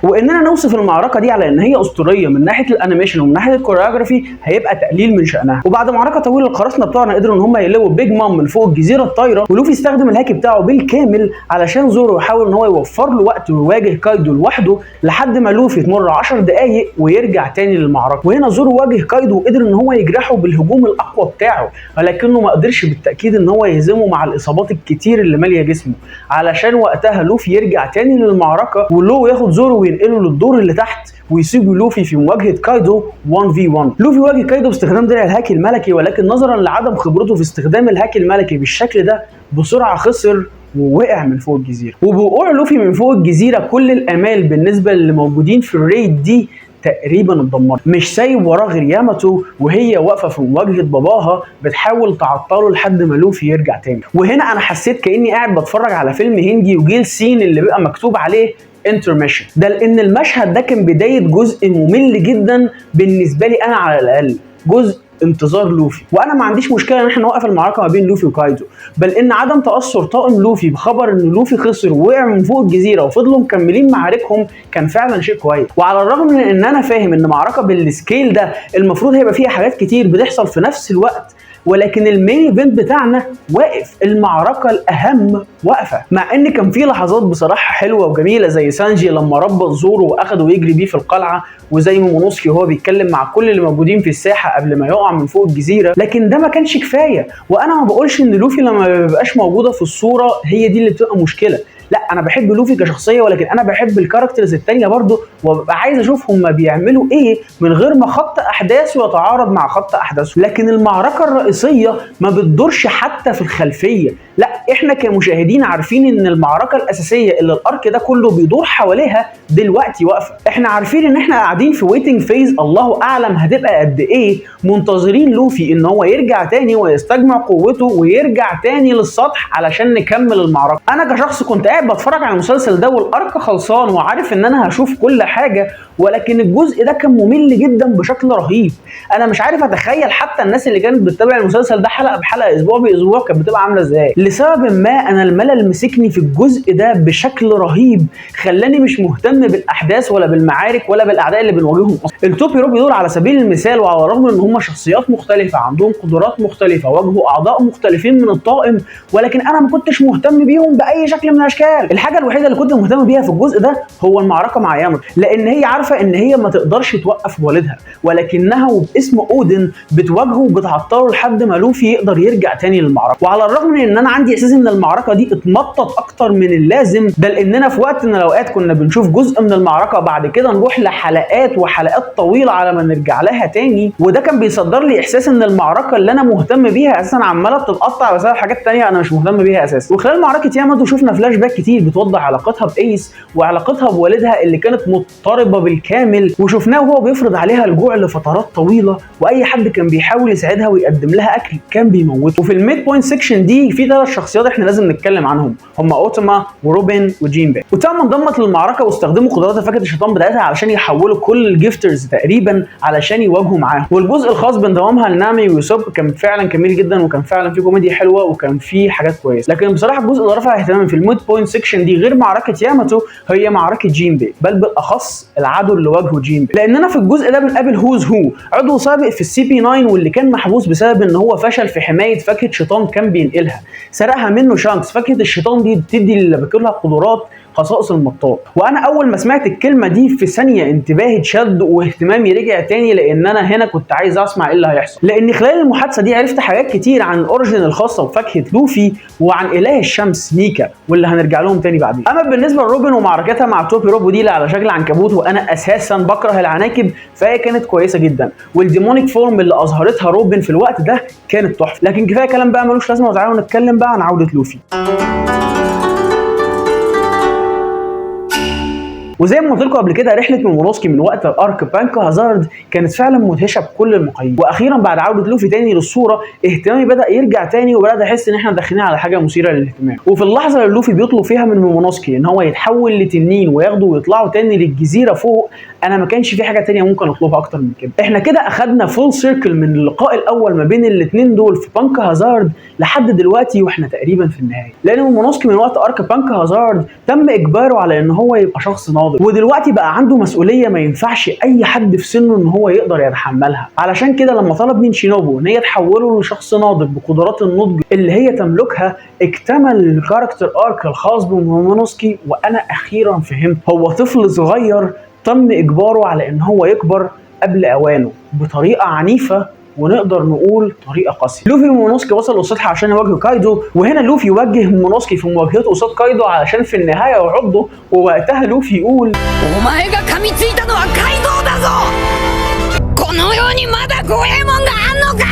واننا نوصف المعركة دي على ان هي اسطورية من ناحية ال animation ومن ناحية ال choreography هيبقى تقليل من شانها. وبعد معركة طويلة القراصنة بتوعنا قدروا ان هم يقلبوا بيج مام من فوق الجزيرة الطايره، ولوفي استخدم الهاكي بتاعه بالكامل علشان زورو يحاول ان هو يوفر له وقت ويواجه كايدو لوحده لحد ما لوفي تمر 10 دقائق ويرجع تاني للمعركة. وهنا زورو واجه كايدو وقدر ان هو يجرحه بالهجوم الاقوى بتاعه، ولكنه ما قدرش بالتاكيد ان هو يهزمه مع الاصابات الكتير اللي ماليه جسمه، علشان وقتها لوفي يرجع تاني للمعركة ولو ياخد زورو وينقله للدور اللي تحت ويسيبوا لوفي في مواجهة كايدو 1 في 1. لوفي واجه كايدو باستخدام درع الهاكي الملكي، ولكن نظرا لعدم خبرته في استخدام الهاكي الملكي بالشكل ده بسرعة خسر ووقع من فوق الجزيرة. وبوقوع لوفي من فوق الجزيرة كل الامال بالنسبة للي موجودين في ال raid دي تقريبا اتدمرت، مش سايب وراه غير ياماتو وهي واقفة في مواجهة باباها بتحاول تعطله لحد ما لوفي يرجع تاني. وهنا انا حسيت كاني قاعد بتفرج على فيلم هندي وجه ال scene اللي بيبقى مكتوب عليه intermission ده، لان المشهد ده كان بداية جزء ممل جدا بالنسبة لي انا على الاقل، جزء انتظار لوفي. وانا ما عنديش مشكلة ان احنا نوقف المعركة ما بين لوفي وكايدو، بل ان عدم تاثر طاقم لوفي بخبر ان لوفي خسر ووقع من فوق الجزيرة وفضلوا مكملين معاركهم كان فعلا شيء كويس. وعلى الرغم من ان انا فاهم ان معركة بال scale ده المفروض هيبقى فيها حاجات كتير بتحصل في نفس الوقت، ولكن ال main event بتاعنا واقف، المعركة الاهم واقفة. مع ان كان في لحظات بصراحة حلوة وجميلة زي سانجي لما ربط زورو واخده ويجري بيه في القلعة، وزي مومونوسكي وهو بيتكلم مع كل اللي موجودين في الساحة قبل ما يقع من فوق الجزيرة، لكن ده ما كانش كفاية. وانا ما بقولش ان لوفي لما ما بيبقاش موجودة في الصورة هي دي اللي بتبقى مشكلة، لا انا بحب لوفي كشخصية، ولكن انا بحب ال characters التانية برضو، وببقى عايز اشوف هما بيعملوا ايه من غير ما خط احداثه يتعارض مع خط احداثه. لكن المعركة الرئيسية ما بتدورش حتى في الخلفية، لا احنا كمشاهدين عارفين ان المعركة الاساسية اللي ال arc ده كله بيدور حواليها دلوقتي واقفة، احنا عارفين ان احنا قاعدين في waiting phase الله اعلم هتبقى قد ايه، منتظرين لوفي ان هو يرجع تاني ويستجمع قوته ويرجع تاني للسطح علشان نكمل المعركة. انا كشخص كنت قاعد بتفرج على المسلسل ده وال arc خلصان وعارف ان انا هشوف كل حاجة، ولكن الجزء ده كان ممل جدا بشكل رهيب. انا مش عارف اتخيل حتى الناس اللي كانت بتتابع المسلسل ده حلقة بحلقة اسبوع باسبوع كانت بتبقى عامله ازاي. لسبب ما انا الملل مسكني في الجزء ده بشكل رهيب، خلاني مش مهتم بالاحداث ولا بالمعارك ولا بالاعداء اللي بنواجههم اصلا. التوبي روبي دول على سبيل المثال، وعلى الرغم ان هم شخصيات مختلفة عندهم قدرات مختلفة واجهوا اعضاء مختلفين من الطاقم، ولكن انا ما كنتش مهتم بيهم باي شكل من الاشكال. الحاجة الوحيدة اللي كنت مهتم بيها في الجزء ده هو المعركة مع ياماتو، لان هي عارفه ان هي ما تقدرش توقف والدها، ولكنها وباسم اودن بتواجهه وبتعطله لحد ما لوفي يقدر يرجع تاني للمعركة. وعلى الرغم من ان انا عندي احساس ان المعركة دي اتمطت اكتر من اللازم، ده لاننا في وقت من الاوقات كنا بنشوف جزء من المعركة بعد كده نروح لحلقات وحلقات طويلة على ما نرجع لها تاني، وده كان بيصدر لي احساس ان المعركة اللي انا مهتم بيها اساسا عماله بتتقطع بسبب حاجات تانية انا مش مهتم بيها اساسا. وخلال معركة ياماتو شفنا فلاش باك كتير بتوضح علاقتها بايس وعلاقتها بوالدها اللي كانت مضطربة بالكامل، وشفناه وهو بيفرض عليها الجوع لفترات طويلة، واي حد كان بيحاول يساعدها ويقدم لها اكل كان بيموته. وفي ال midpoint section دي في 3 شخصيات احنا لازم نتكلم عنهم، هم اوتاما وروبن وجينبي. اوتاما انضمت للمعركة واستخدموا قدرات فاكهة الشيطان بتاعتها علشان يحولوا كل ال gifters تقريبا علشان يواجهوا معاهم. والجزء الخاص بانضمامها لنامي ويوسوب كان فعلا جميل جدا، وكان فعلا فيه كوميديا حلوة وكان فيه حاجات كويسة. لكن بصراحة الجزء اللي رفع اهتمامي في ال midpoint section دي غير معركة ياماتو هي معركة جينبي، بل بالاخص العدو اللي واجهه جينبي، لاننا في الجزء ده بنقابل هوز هو، عضو سابق في ال CP 9 واللي كان محبوس بسبب ان هو فشل في حماية فاكهة شيطان كان بينقلها، سرقها منه شانكس. فاكهة الشيطان دي بتدي اللي بياكلها قدرات خصائص المطاط. وانا اول ما سمعت الكلمة دي في ثانية انتباهي اتشد واهتمامي رجع تاني، لان انا هنا كنت عايز اسمع ايه اللي هيحصل، لان خلال المحادثة دي عرفت حاجات كتير عن ال origin الخاصة بفاكهة لوفي وعن اله الشمس نيكا واللي هنرجع لهم تاني بعدين. اما بالنسبة لروبن ومعركتها مع توبي روبو دي اللي على شكل عنكبوت، وانا اساسا بكره العناكب، فهي كانت كويسة جدا، وال demonic form اللي اظهرتها روبن في الوقت ده كانت تحفة. لكن كفاية كلام بقى ملوش لازمه، وتعالوا نتكلم بقى عن عوده لوفي. وزي ما قلت لكم قبل كده، رحله مومونوسكي من وقت ال arc بانكا هازارد كانت فعلا مدهشه بكل المقاييس. واخيرا بعد عوده لوفي تاني للصورة، اهتمامي بدا يرجع تاني، وبدات احس ان احنا داخلين على حاجة مثيرة للاهتمام. وفي اللحظة اللي لوفي بيطلب فيها من مومونوسكي ان هو يتحول لتنين وياخده ويطلعوا تاني للجزيرة فوق، انا ما كانش في حاجة تانية ممكن اطلبها اكتر من كده. احنا كده اخدنا full circle من اللقاء الاول ما بين الاثنين دول في بانكا هازارد لحد دلوقتي، واحنا تقريبا في النهاية. لان مومونوسكي من وقت arc بانكا هازارد تم اجباره على ان هو يبقى شخص ناضج، ودلوقتي بقى عنده مسؤولية ما ينفعش اي حد في سنة ان هو يقدر يتحملها. علشان كده لما طلب من شينوبو ان هي تحوله لشخص ناضج بقدرات النضج اللي هي تملكها، اكتمل ال character arc الخاص بمومونوسكي. وانا اخيرا فهمت، هو طفل صغير تم اجباره على ان هو يكبر قبل اوانه بطريقة عنيفة، ونقدر نقول طريقه قاسية. لوفي ومونوسكي وصلوا للسطح عشان يواجهوا كايدو، وهنا لوفي يوجه مونوسكي في مواجهته قصاد كايدو علشان في النهاية يعضه. ووقتها لوفي يقول: お前が噛みついたのはカイドウだぞ。この世にまだ五右衛門があんのか。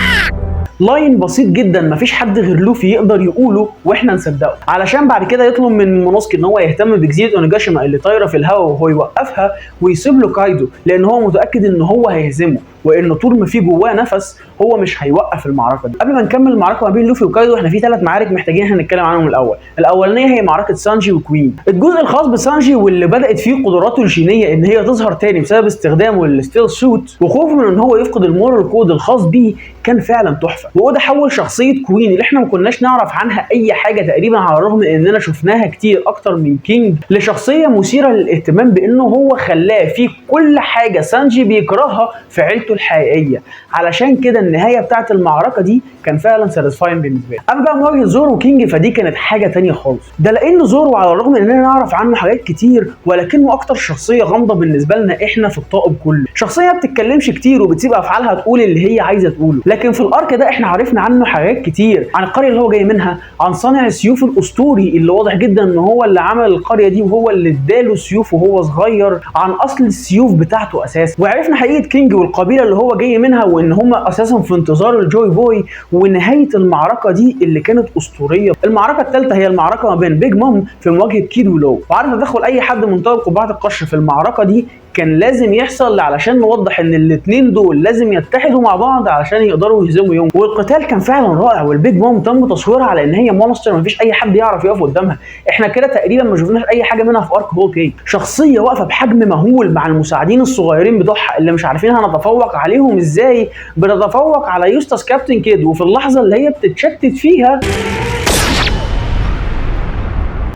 line بسيط جدا مفيش حد غير لوفي يقدر يقوله واحنا نصدقه، علشان بعد كده يطلب من مونوسكي ان هو يهتم بجزيره اونيجاشيما اللي طايره في الهواء وهو يوقفها ويسيب له كايدو، لان هو متاكد ان هو هيهزمه، وانه طول ما في جواه نفس هو مش هيوقف المعركة دي. قبل ما نكمل المعركة ما بين لوفي وكايدو، احنا في ثلاث معارك محتاجين احنا نتكلم عنهم الاول. الاولانية هي معركة سانجي وكوين. الجزء الخاص بسانجي واللي بدات فيه قدراته الجينية ان هي تظهر تاني بسبب استخدامه لل stealth suit وخوفه من ان هو يفقد ال moral code الخاص بيه، كان فعلا تحفة. واودا حول شخصية كوين اللي احنا ما كناش نعرف عنها اي حاجة تقريبا، على الرغم من اننا شفناها كتير اكتر من كينج، لشخصية مثيرة للاهتمام بانه هو خلاه في كل حاجة سانجي بيكرهها في عيلته الحقيقية. علشان كده النهاية بتاعت المعركة دي كان فعلا satisfying بالنسبة لي. اما بقى مواجهة زورو وكينج فدي كانت حاجة تانية خالص. ده لان زورو على الرغم من اننا نعرف عنه حاجات كتير، ولكنه اكتر شخصية غامضة بالنسبة لنا احنا في الطاقم كله. شخصية ما بتتكلمش كتير وبتسيب افعالها تقول اللي هي عايزه تقوله، لكن في ال arc ده احنا عرفنا عنه حاجات كتير، عن القرية اللي هو جاي منها، عن صانع السيوف الاسطوري اللي واضح جدا ان هو اللي عمل القرية دي وهو اللي اداله سيوف وهو صغير، عن اصل السيوف بتاعته اساسا، وعرفنا حقيقة كينج والقبيله اللي هو جاي منها وان هم اساسا في انتظار الجوي بوي، ونهاية المعركة دي اللي كانت اسطورية. المعركة الثالثة هي المعركة ما بين بيج مام في مواجهة كيد ولو، وعارف تدخل اي حد من طاقم قبعه القش في المعركة دي كان لازم يحصل علشان نوضح ان الاثنين دول لازم يتحدوا مع بعض علشان يقدروا يهزموا يونكو. والقتال كان فعلا رائع، والبيج مام تم تصويرها على ان هي monster مفيش اي حد يعرف يقف قدامها. احنا كده تقريبا ما شفناش اي حاجة منها في arc هول كيك. شخصية واقفة بحجم مهول مع المساعدين الصغيرين بتوعها اللي مش عارفين هنتفوق عليهم ازاي، بنتفوق على يوستاس كابتن كيد. وفي اللحظة اللي هي بتتشتت فيها،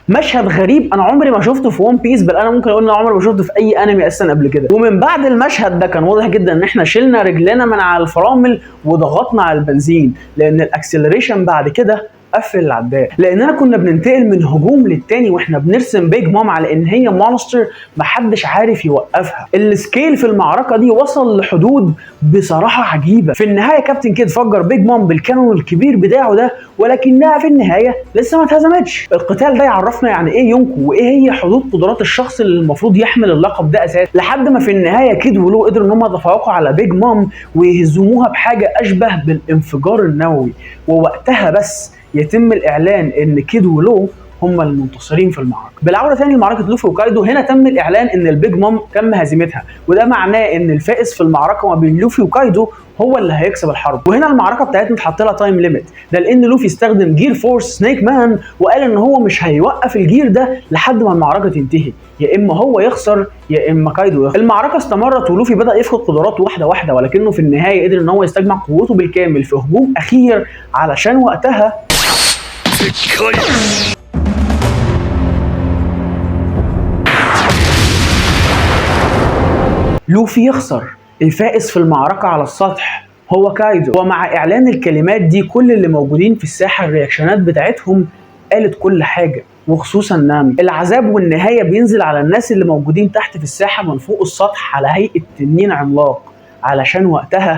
مشهد غريب انا عمري ما شفته في ون بيس، بل انا ممكن اقول ان انا عمري ما شفته في اي انمي اساسا قبل كده. ومن بعد المشهد ده كان واضح جدا ان احنا شلنا رجلنا من على الفرامل وضغطنا على البنزين، لان ال acceleration بعد كده قفل العداد، لاننا كنا بننتقل من هجوم للتاني واحنا بنرسم بيج مام على ان هي monster محدش عارف يوقفها. ال scale في المعركة دي وصل لحدود بصراحة عجيبة. في النهاية كابتن كيد فجر بيج مام بال cannon الكبير بتاعه ده، ولكنها في النهاية لسه ما اتهزمتش. القتال ده يعرفنا يعني ايه يونكو وايه هي حدود قدرات الشخص اللي المفروض يحمل اللقب ده اساسا، لحد ما في النهاية كيد ولو قدروا ان هم يتفوقوا على بيج مام ويهزموها بحاجة اشبه بالانفجار النووي. ووقتها بس يتم الاعلان ان كيد ولو هم المنتصرين في المعركة. بالعودة ثاني لمعركه لوفي وكايدو، هنا تم الاعلان ان البيج مام تم هزيمتها، وده معناه ان الفائز في المعركة ما بين لوفي وكايدو هو اللي هيكسب الحرب. وهنا المعركة بتاعتنا اتحط لها time limit، ده لان لوفي استخدم gear four snake man وقال ان هو مش هيوقف ال gear ده لحد ما المعركة تنتهي، يا اما هو يخسر يا اما كايدو يخسر. المعركة استمرت ولوفي بدا يفقد قدراته واحدة واحدة، ولكنه في النهاية قدر ان هو يستجمع قوته بالكامل في هجوم اخير، علشان وقتها でかい。 لوفي يخسر. الفائز في المعركة على السطح هو كايدو. ومع إعلان الكلمات دي كل اللي موجودين في الساحة ال reactionات بتاعتهم قالت كل حاجة، وخصوصا نامي. العذاب والنهاية بينزل على الناس اللي موجودين تحت في الساحة من فوق السطح على هيئة تنين عملاق، علشان وقتها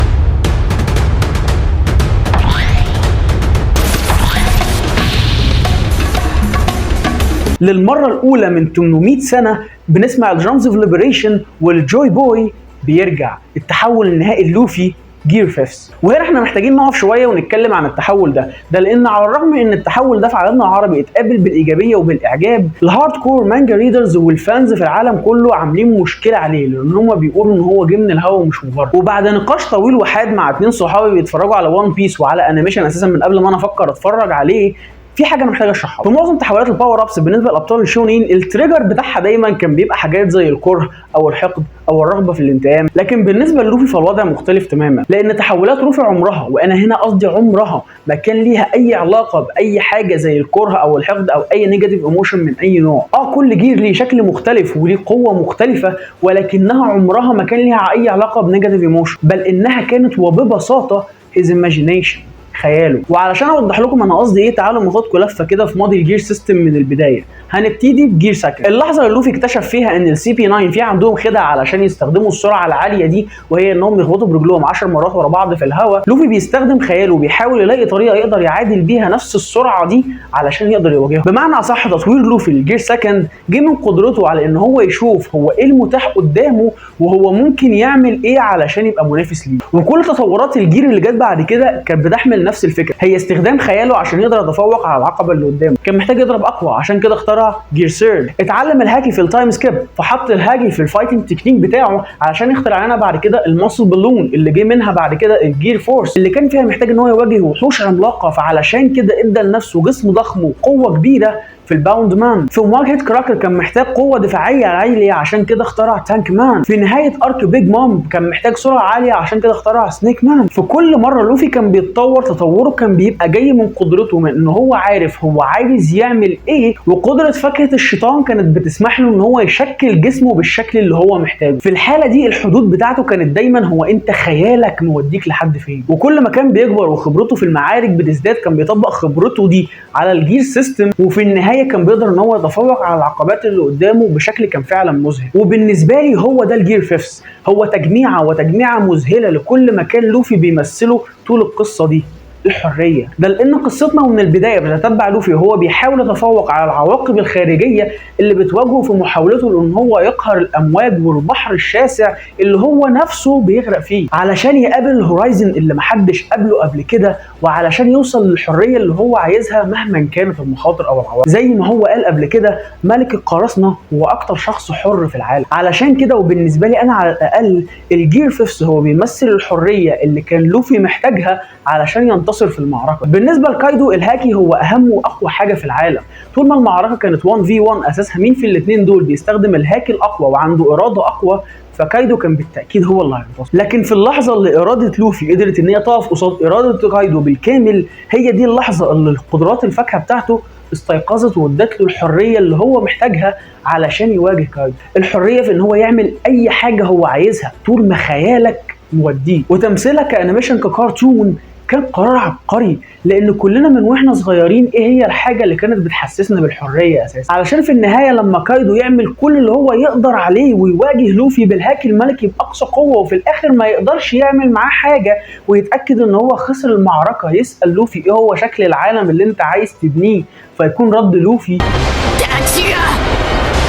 للمرة الأولى من 800 سنة بنسمع ال drums of liberation والجوي بوي بيرجع. التحول النهائي لوفي Gear Fifth. وهنا احنا محتاجين نقف شوية ونتكلم عن التحول ده لان على الرغم من ان التحول ده في عالمنا العربي اتقابل بالايجابية وبالاعجاب، ال hardcore manga readers وال fans في العالم كله عاملين مشكلة عليه، لان هم بيقولوا ان هو جه من الهوا ومش مبرر. وبعد نقاش طويل وحاد مع اتنين صحابي بيتفرجوا على One Piece وعلى animation اساسا من قبل ما انا افكر اتفرج عليه، في حاجة انا محتاج اشرحها. في معظم تحولات ال power ups بالنسبة لابطال الشونين، ال trigger بتاعها دايما كان بيبقى حاجات زي الكره او الحقد او الرغبة في الانتقام، لكن بالنسبة للوفي فالوضع مختلف تماما، لان تحولات لوفي عمرها، وانا هنا قصدي عمرها، ما كان ليها اي علاقة باي حاجة زي الكره او الحقد او اي negative emotion من اي نوع. كل gear ليه شكل مختلف وليه قوة مختلفة، ولكنها عمرها ما كان ليها اي علاقة ب negative emotion، بل انها كانت وببساطة his imagination، خياله. وعلشان اوضح لكم انا قصدي ايه، تعالوا ناخدكم لفه كده في ماضي ال gear system من البداية. هنبتدي ب Gear Second، اللحظة اللي لوفي اكتشف فيها ان ال CP 9 في عندهم خدعه علشان يستخدموا السرعة العالية دي، وهي انهم يخبطوا برجلهم 10 مرات ورا بعض في الهواء. لوفي بيستخدم خياله وبيحاول يلاقي طريقه يقدر يعادل بيها نفس السرعة دي علشان يقدر يواجهه. بمعنى اصح، تطوير لوفي ال Gear Second جه من قدرته على ان هو يشوف هو ايه المتاح قدامه وهو ممكن يعمل ايه علشان يبقى منافس ليه. وكل تطورات ال gear اللي جت بعد كده كانت بتحمل نفس الفكرة، هي استخدام خياله عشان يقدر يتفوق على العقبة اللي قدامه. كان محتاج يضرب اقوى، عشان كده اخترع Gear Third. اتعلم الهاكي في ال time skip، فحط الهاكي في ال fighting technique بتاعه علشان يخترع لنا بعد كده ال muscle balloon اللي جه منها بعد كده ال Gear Fourth، اللي كان فيها محتاج ان هو يواجه وحوش عملاقة، فعلشان كده ادى لنفسه جسم ضخم وقوه كبيرة في ال Bound Man. في مواجهة كراكر كان محتاج قوة دفاعية عالية، عشان كده اخترع Tank Man. في نهاية arc Big Mom كان محتاج سرعة عالية، عشان كده اخترع Snake Man. في كل مرة لوفي كان بيتطور، تطوره كان بيبقى جاي من قدرته، من ان هو عارف هو عايز يعمل ايه، وقدره فاكهة الشيطان كانت بتسمح له ان هو يشكل جسمه بالشكل اللي هو محتاجه. في الحالة دي الحدود بتاعته كانت دايما هو انت خيالك موديك لحد فين. وكل ما كان بيكبر وخبرته في المعارك بتزداد، كان بيطبق خبرته دي على ال gear system، وفي النهاية كان بيقدر ان هو يتفوق على العقبات اللي قدامه بشكل كان فعلا مذهل. وبالنسبة لي هو ده ال Gear Fifth، هو تجميعه وتجميعه مذهلة لكل ما كان لوفي بيمثله طول القصة دي، الحرية. ده لان قصتنا ومن البداية بتتبع لوفي وهو بيحاول يتفوق على العواقب الخارجية اللي بتواجهه في محاولته لان هو يقهر الامواج والبحر الشاسع اللي هو نفسه بيغرق فيه، علشان يقابل ال horizon اللي محدش قابله قبل كده، وعلشان يوصل للحرية اللي هو عايزها مهما كانت المخاطر او العواقب. زي ما هو قال قبل كده، ملك القراصنة هو اكتر شخص حر في العالم. علشان كده وبالنسبة لي انا على الاقل، ال Gear Fifth هو بيمثل الحرية اللي كان لوفي محتاجها علشان ينتصر في المعركة. بالنسبة لكايدو، الهاكي هو اهم واقوى حاجة في العالم. طول ما المعركة كانت 1 v 1 اساسها مين في الاثنين دول بيستخدم الهاكي الاقوى وعنده اراده اقوى، فكايدو كان بالتاكيد هو اللي هينتصر. لكن في اللحظة اللي اراده لوفي قدرت ان هي تقف قصاد اراده كايدو بالكامل، هي دي اللحظة اللي قدرات الفاكهة بتاعته استيقظت وادت له الحرية اللي هو محتاجها علشان يواجه كايدو. الحرية في ان هو يعمل اي حاجة هو عايزها طول ما خيالك موديه. وتمثيلها ك animation ككرتون كان قرار عبقري، لان كلنا من واحنا صغيرين ايه هي الحاجة اللي كانت بتحسسنا بالحرية اساسا؟ علشان في النهاية لما كايدو يعمل كل اللي هو يقدر عليه ويواجه لوفي بالهاكي الملكي باقصى قوة، وفي الاخر ما يقدرش يعمل معاه حاجة ويتاكد ان هو خسر المعركة، يسال لوفي ايه هو شكل العالم اللي انت عايز تبنيه، فيكون رد لوفي たちが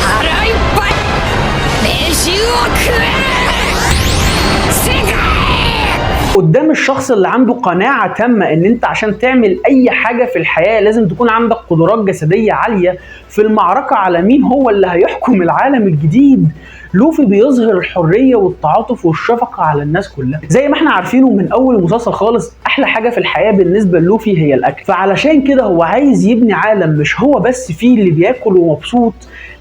腹いっぱい飯を食え世界 قدام الشخص اللي عنده قناعة تامة ان انت عشان تعمل اي حاجة في الحياة لازم تكون عندك قدرات جسدية عالية، في المعركة على مين هو اللي هيحكم العالم الجديد، لوفي بيظهر الحرية والتعاطف والشفقة على الناس كلها. زي ما احنا عارفينه من اول المسلسل خالص، احلى حاجة في الحياة بالنسبة للوفي هي الاكل، فعلشان كده هو عايز يبني عالم مش هو بس فيه اللي بياكل ومبسوط،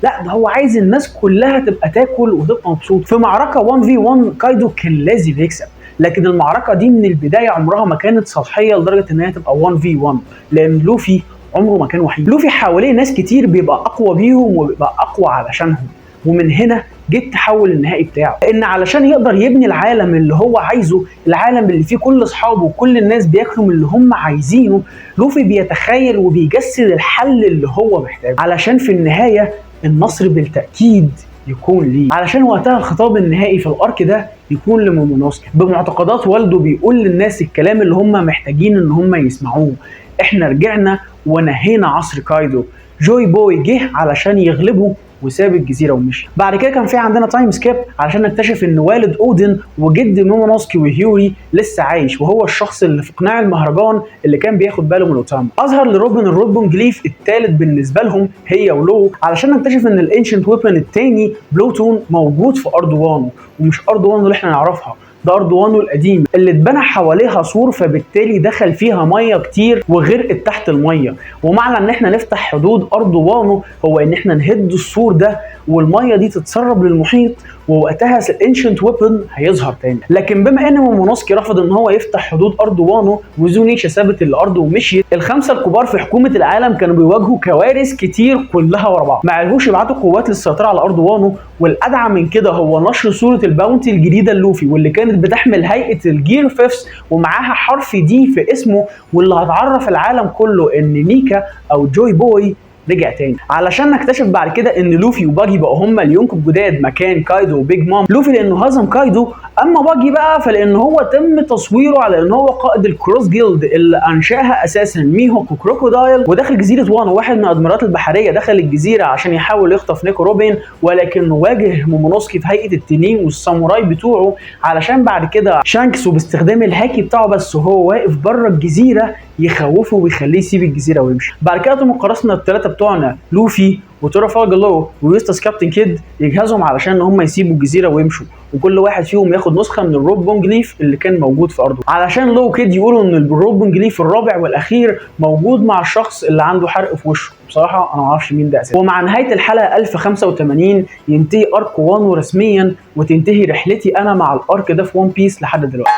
لا ده هو عايز الناس كلها تبقى تاكل وتبقى مبسوط. في معركة 1 v 1 كايدو كان لازم يكسب، لكن المعركة دي من البداية عمرها ما كانت سطحية لدرجة ان هي تبقى 1 v 1، لان لوفي عمره ما كان وحيد. لوفي حواليه ناس كتير بيبقى اقوى بيهم وبيبقى اقوى علشانهم، ومن هنا جه التحول النهائي بتاعه، لان علشان يقدر يبني العالم اللي هو عايزه، العالم اللي فيه كل اصحابه وكل الناس بياكلوا من اللي هم عايزينه، لوفي بيتخيل وبيجسد الحل اللي هو محتاجه علشان في النهاية النصر بالتاكيد يكون ليه. علشان وقتها الخطاب النهائي في ال arc ده يكون لمومونوسكي بمعتقدات والده، بيقول للناس الكلام اللي هم محتاجين ان هم يسمعوه: احنا رجعنا ونهينا عصر كايدو، جوي بوي جه علشان يغلبه وساب الجزيرة ومشي. بعد كده كان في عندنا time skip علشان نكتشف ان والد اودن وجد مومونوسكي وهيوري لسه عايش، وهو الشخص اللي في قناع المهرجان اللي كان بياخد باله من اوتاما. اظهر لروبن ال Road Poneglyph الثالث بالنسبة لهم هي ولو، علشان نكتشف ان ال ancient weapon الثاني بلوتون موجود في ارض وانو، ومش ارض وانو اللي احنا نعرفها، ده ارض وانو القديم اللي اتبنى حواليها سور، فبالتالي دخل فيها مية كتير وغرقت تحت المية. ومعنى ان احنا نفتح حدود ارض وانو هو ان احنا نهد السور ده والمية دي تتسرب للمحيط، ووقتها ال ancient weapon هيظهر تاني. لكن بما ان مومونوسكي رفض ان هو يفتح حدود ارض وانو، وزونيشا سابت الارض ومشيت، الخمسة الكبار في حكومة العالم كانوا بيواجهوا كوارث كتير كلها ورا بعض، ما عرفوش يبعتوا قوات للسيطرة على ارض وانو. والادعى من كده هو نشر صوره ال bounty الجديدة لوفي، واللي كانت بتحمل هيئة ال gear fifth ومعاها حرف D في اسمه، واللي هتعرف العالم كله ان نيكا او جوي بوي رجع تاني، علشان نكتشف بعد كده ان لوفي وباجي بقوا هما اليونكو الجداد مكان كايدو وبيج مام. لوفي لانه هزم كايدو، اما باجي بقى فلان هو تم تصويره على ان هو قائد ال Cross Guild اللي انشاها اساسا ميهوك وكروكودايل، ودخل جزيرة وانو. واحد من الادميرالات البحرية دخل الجزيرة عشان يحاول يخطف نيكو روبين، ولكنه واجه مومونوسكي في هيئة التنين والساموراي بتوعه، علشان بعد كده شانكس وباستخدام الهاكي بتاعه بس وهو واقف بره الجزيرة يخوفه ويخليه يسيب الجزيرة ويمشي. بعد كده تم قراصنة الثلاثة بتوعنا لوفي وترافالجر لو ويوستاس كابتن كيد يجهزهم علشان هم يسيبوا الجزيرة ويمشوا، وكل واحد فيهم ياخد نسخه من ال Road Poneglyph اللي كان موجود في ارضه، علشان لو كيد يقولوا ان ال Road Poneglyph الرابع والاخير موجود مع الشخص اللي عنده حرق في وشه. بصراحة انا ما اعرفش مين ده اساسا. ومع نهاية الحلقة 1085 ينتهي arc وانو رسميا، وتنتهي رحلتي انا مع ال arc ده في ون بيس لحد دلوقتي.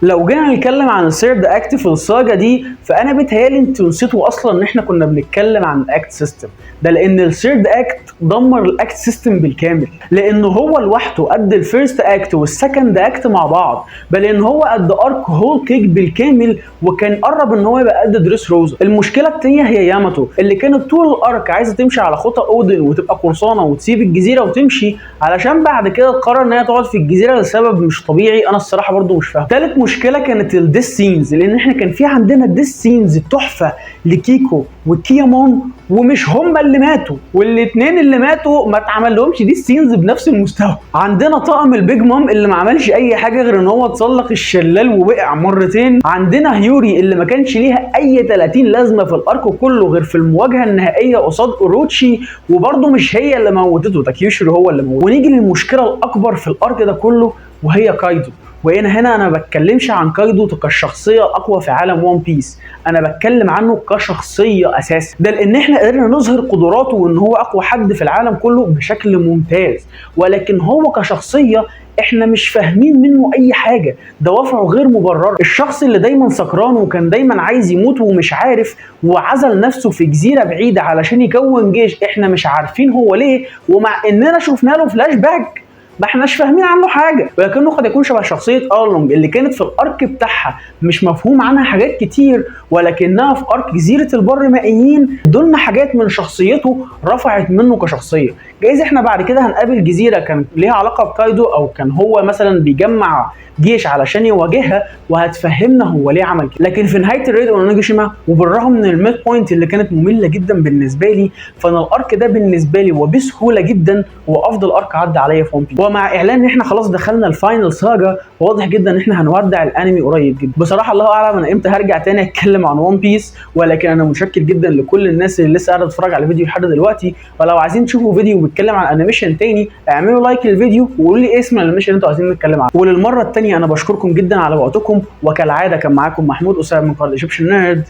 لو جينا نتكلم عن ال third act في ال saga دي، فانا بيتهيألي انتوا نسيتوا اصلا ان احنا كنا بنتكلم عن ال act system ده، لان ال third act دمر ال act system بالكامل، لانه هو لوحده قد ال first act وال second act مع بعض، بل ان هو قد arc هول كيك بالكامل، وكان قرب ان هو يبقى قد دريس روزا. المشكلة الثانية هي ياماتو اللي كانت طول ال arc عايزه تمشي على خطى اودن وتبقى قرصانه وتسيب الجزيرة وتمشي، علشان بعد كده تقرر ان هي تقعد في الجزيرة لسبب مش طبيعي، انا الصراحة برضو مش فاهم. ثالث مشكلة كانت ال death scenes، لان احنا كان في عندنا death scenes تحفة لكيكو وكيامون، ومش هما اللي ماتوا، والاثنين اللي ماتوا ما اتعمل لهمش death scenes بنفس المستوى. عندنا طاقم البيج مام اللي ما عملش اي حاجة غير ان هو اتسلق الشلال ووقع مرتين. عندنا هيوري اللي ما كانش ليها اي 30 لازمه في ال arc كله غير في المواجهة النهائية قصاد اوروتشي، وبرده مش هي اللي موتته، ده كيوشيرو هو اللي موته. ونيجي للمشكلة الاكبر في ال arc ده كله وهي كايدو. وهنا انا ما بتكلمش عن كايدو كالشخصيه الاقوى في عالم ون بيس، انا بتكلم عنه كشخصية اساسا، ده لان احنا قدرنا نظهر قدراته وان هو اقوى حد في العالم كله بشكل ممتاز، ولكن هو كشخصية احنا مش فاهمين منه اي حاجة، دوافعه غير مبررة. الشخص اللي دايما سكران وكان دايما عايز يموت ومش عارف، وعزل نفسه في جزيرة بعيدة علشان يكون جيش، احنا مش عارفين هو ليه، ومع اننا شفنا له فلاش باك ما احناش فاهمين عنه حاجة، ولكنه قد يكون شبه شخصية ارلونج اللي كانت في ال arc بتاعها مش مفهوم عنها حاجات كتير، ولكنها في arc جزيرة البر مائيين دولنا حاجات من شخصيته رفعت منه كشخصية. جايز احنا بعد كده هنقابل جزيرة كان ليها علاقة بكايدو، او كان هو مثلا بيجمع جيش علشان يواجهها، وهتفهمنا هو ليه عمل كده. لكن في نهاية ال raid on اونيجاشيما، وبالرغم من ال midpoint اللي كانت مملة جدا بالنسبة لي، فانا ال arc ده بالنسبة لي وبسهوله جدا هو افضل arc عدى عليا في ون بيس. ومع اعلان ان احنا خلاص دخلنا ال final saga، واضح جدا ان احنا هنودع الانمي قريب جدا. بصراحة الله اعلم انا امتى هرجع تاني اتكلم عن ون بيس، ولكن انا متشكر جدا لكل الناس اللي لسه قاعدة تتفرج على الفيديو لحد دلوقتي. ولو عايزين تشوفوا فيديو بيتكلم عن animation تاني، اعملوا like للفيديو وقولوا لي اسم ال animation اللي انتوا عايزين نتكلم عنه. وللمره الثانية انا بشكركم جدا على وقتكم، وكالعادة كان معاكم محمود اسامة من قناة Egyptian Nerd.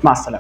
مع السلامة.